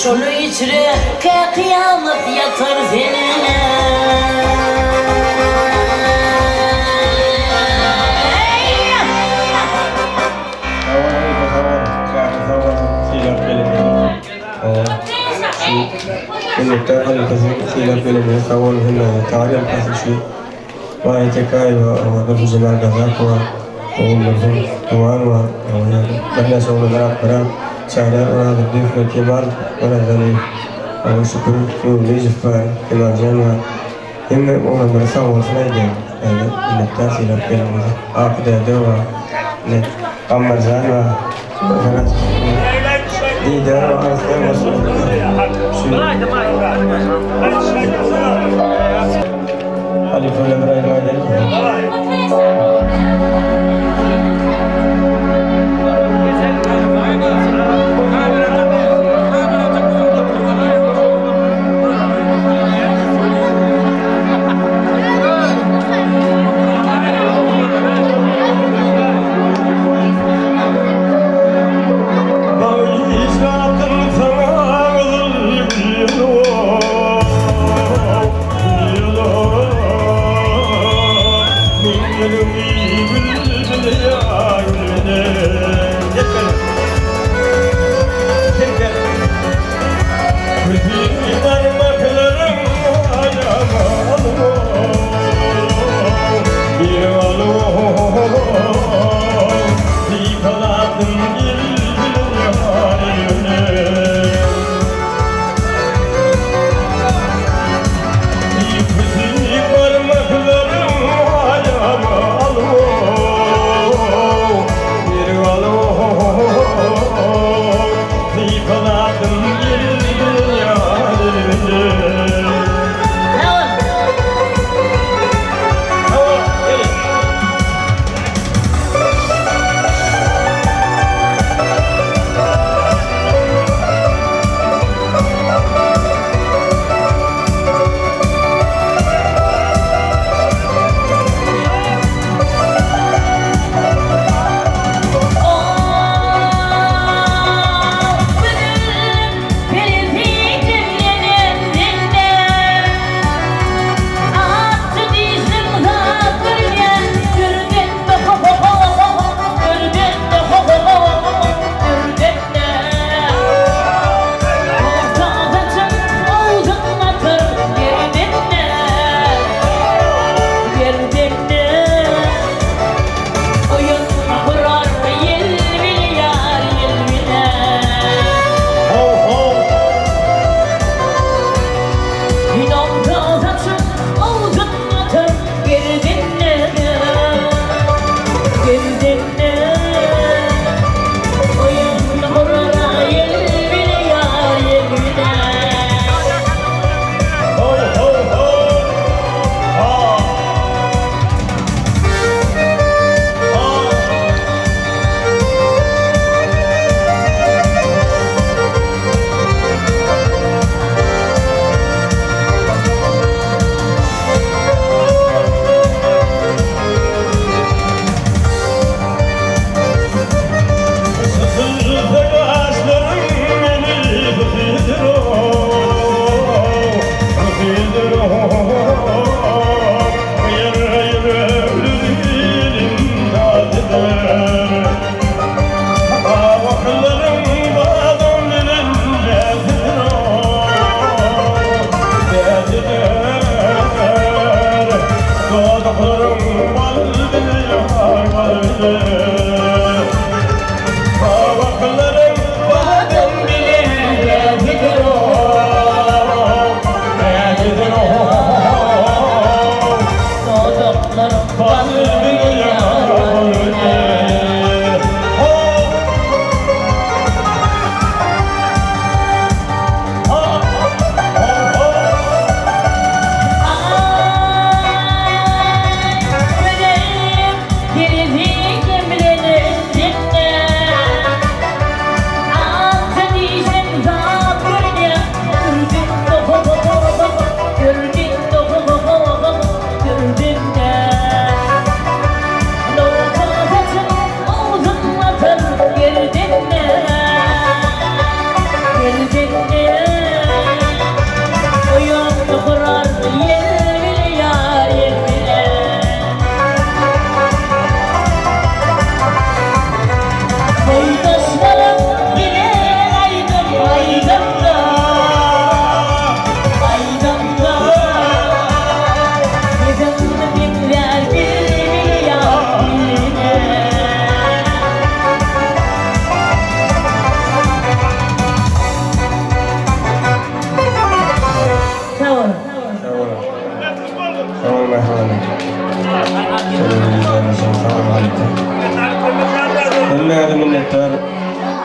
Şol öý içre kä kyýamat ýatar seniň. Minnetdar halypasy sylap gelenine sag boluň hemmäňize Taňry ýalkasyn şu Maýa Tekäýewa Güljemal Gazakowa Oguldursun Gumanowa birnäçe oglanlar Akmyrat Çaryýar Orazdurdyýew we Kemal Orazaliýew Şükür Nurlyjow bar Kemaljan bar hemme oglanlara sag bolsun aýdýan minnetdar sylap geleniňize Aky Dädew bar Gammarjan bar Didar we Arslan goşgularynda şu Halypa bilen bir aýdym aýdalyň.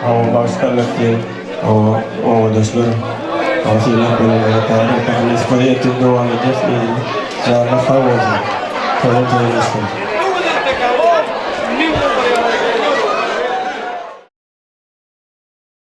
Hawa bagşy kollektiw, hawa obadaşlar, hawa sylap gelenlere taryh nesip ertir dowam edýäs yzyny. Janyňyz sag bolsun. Toýlar toýa geçsin.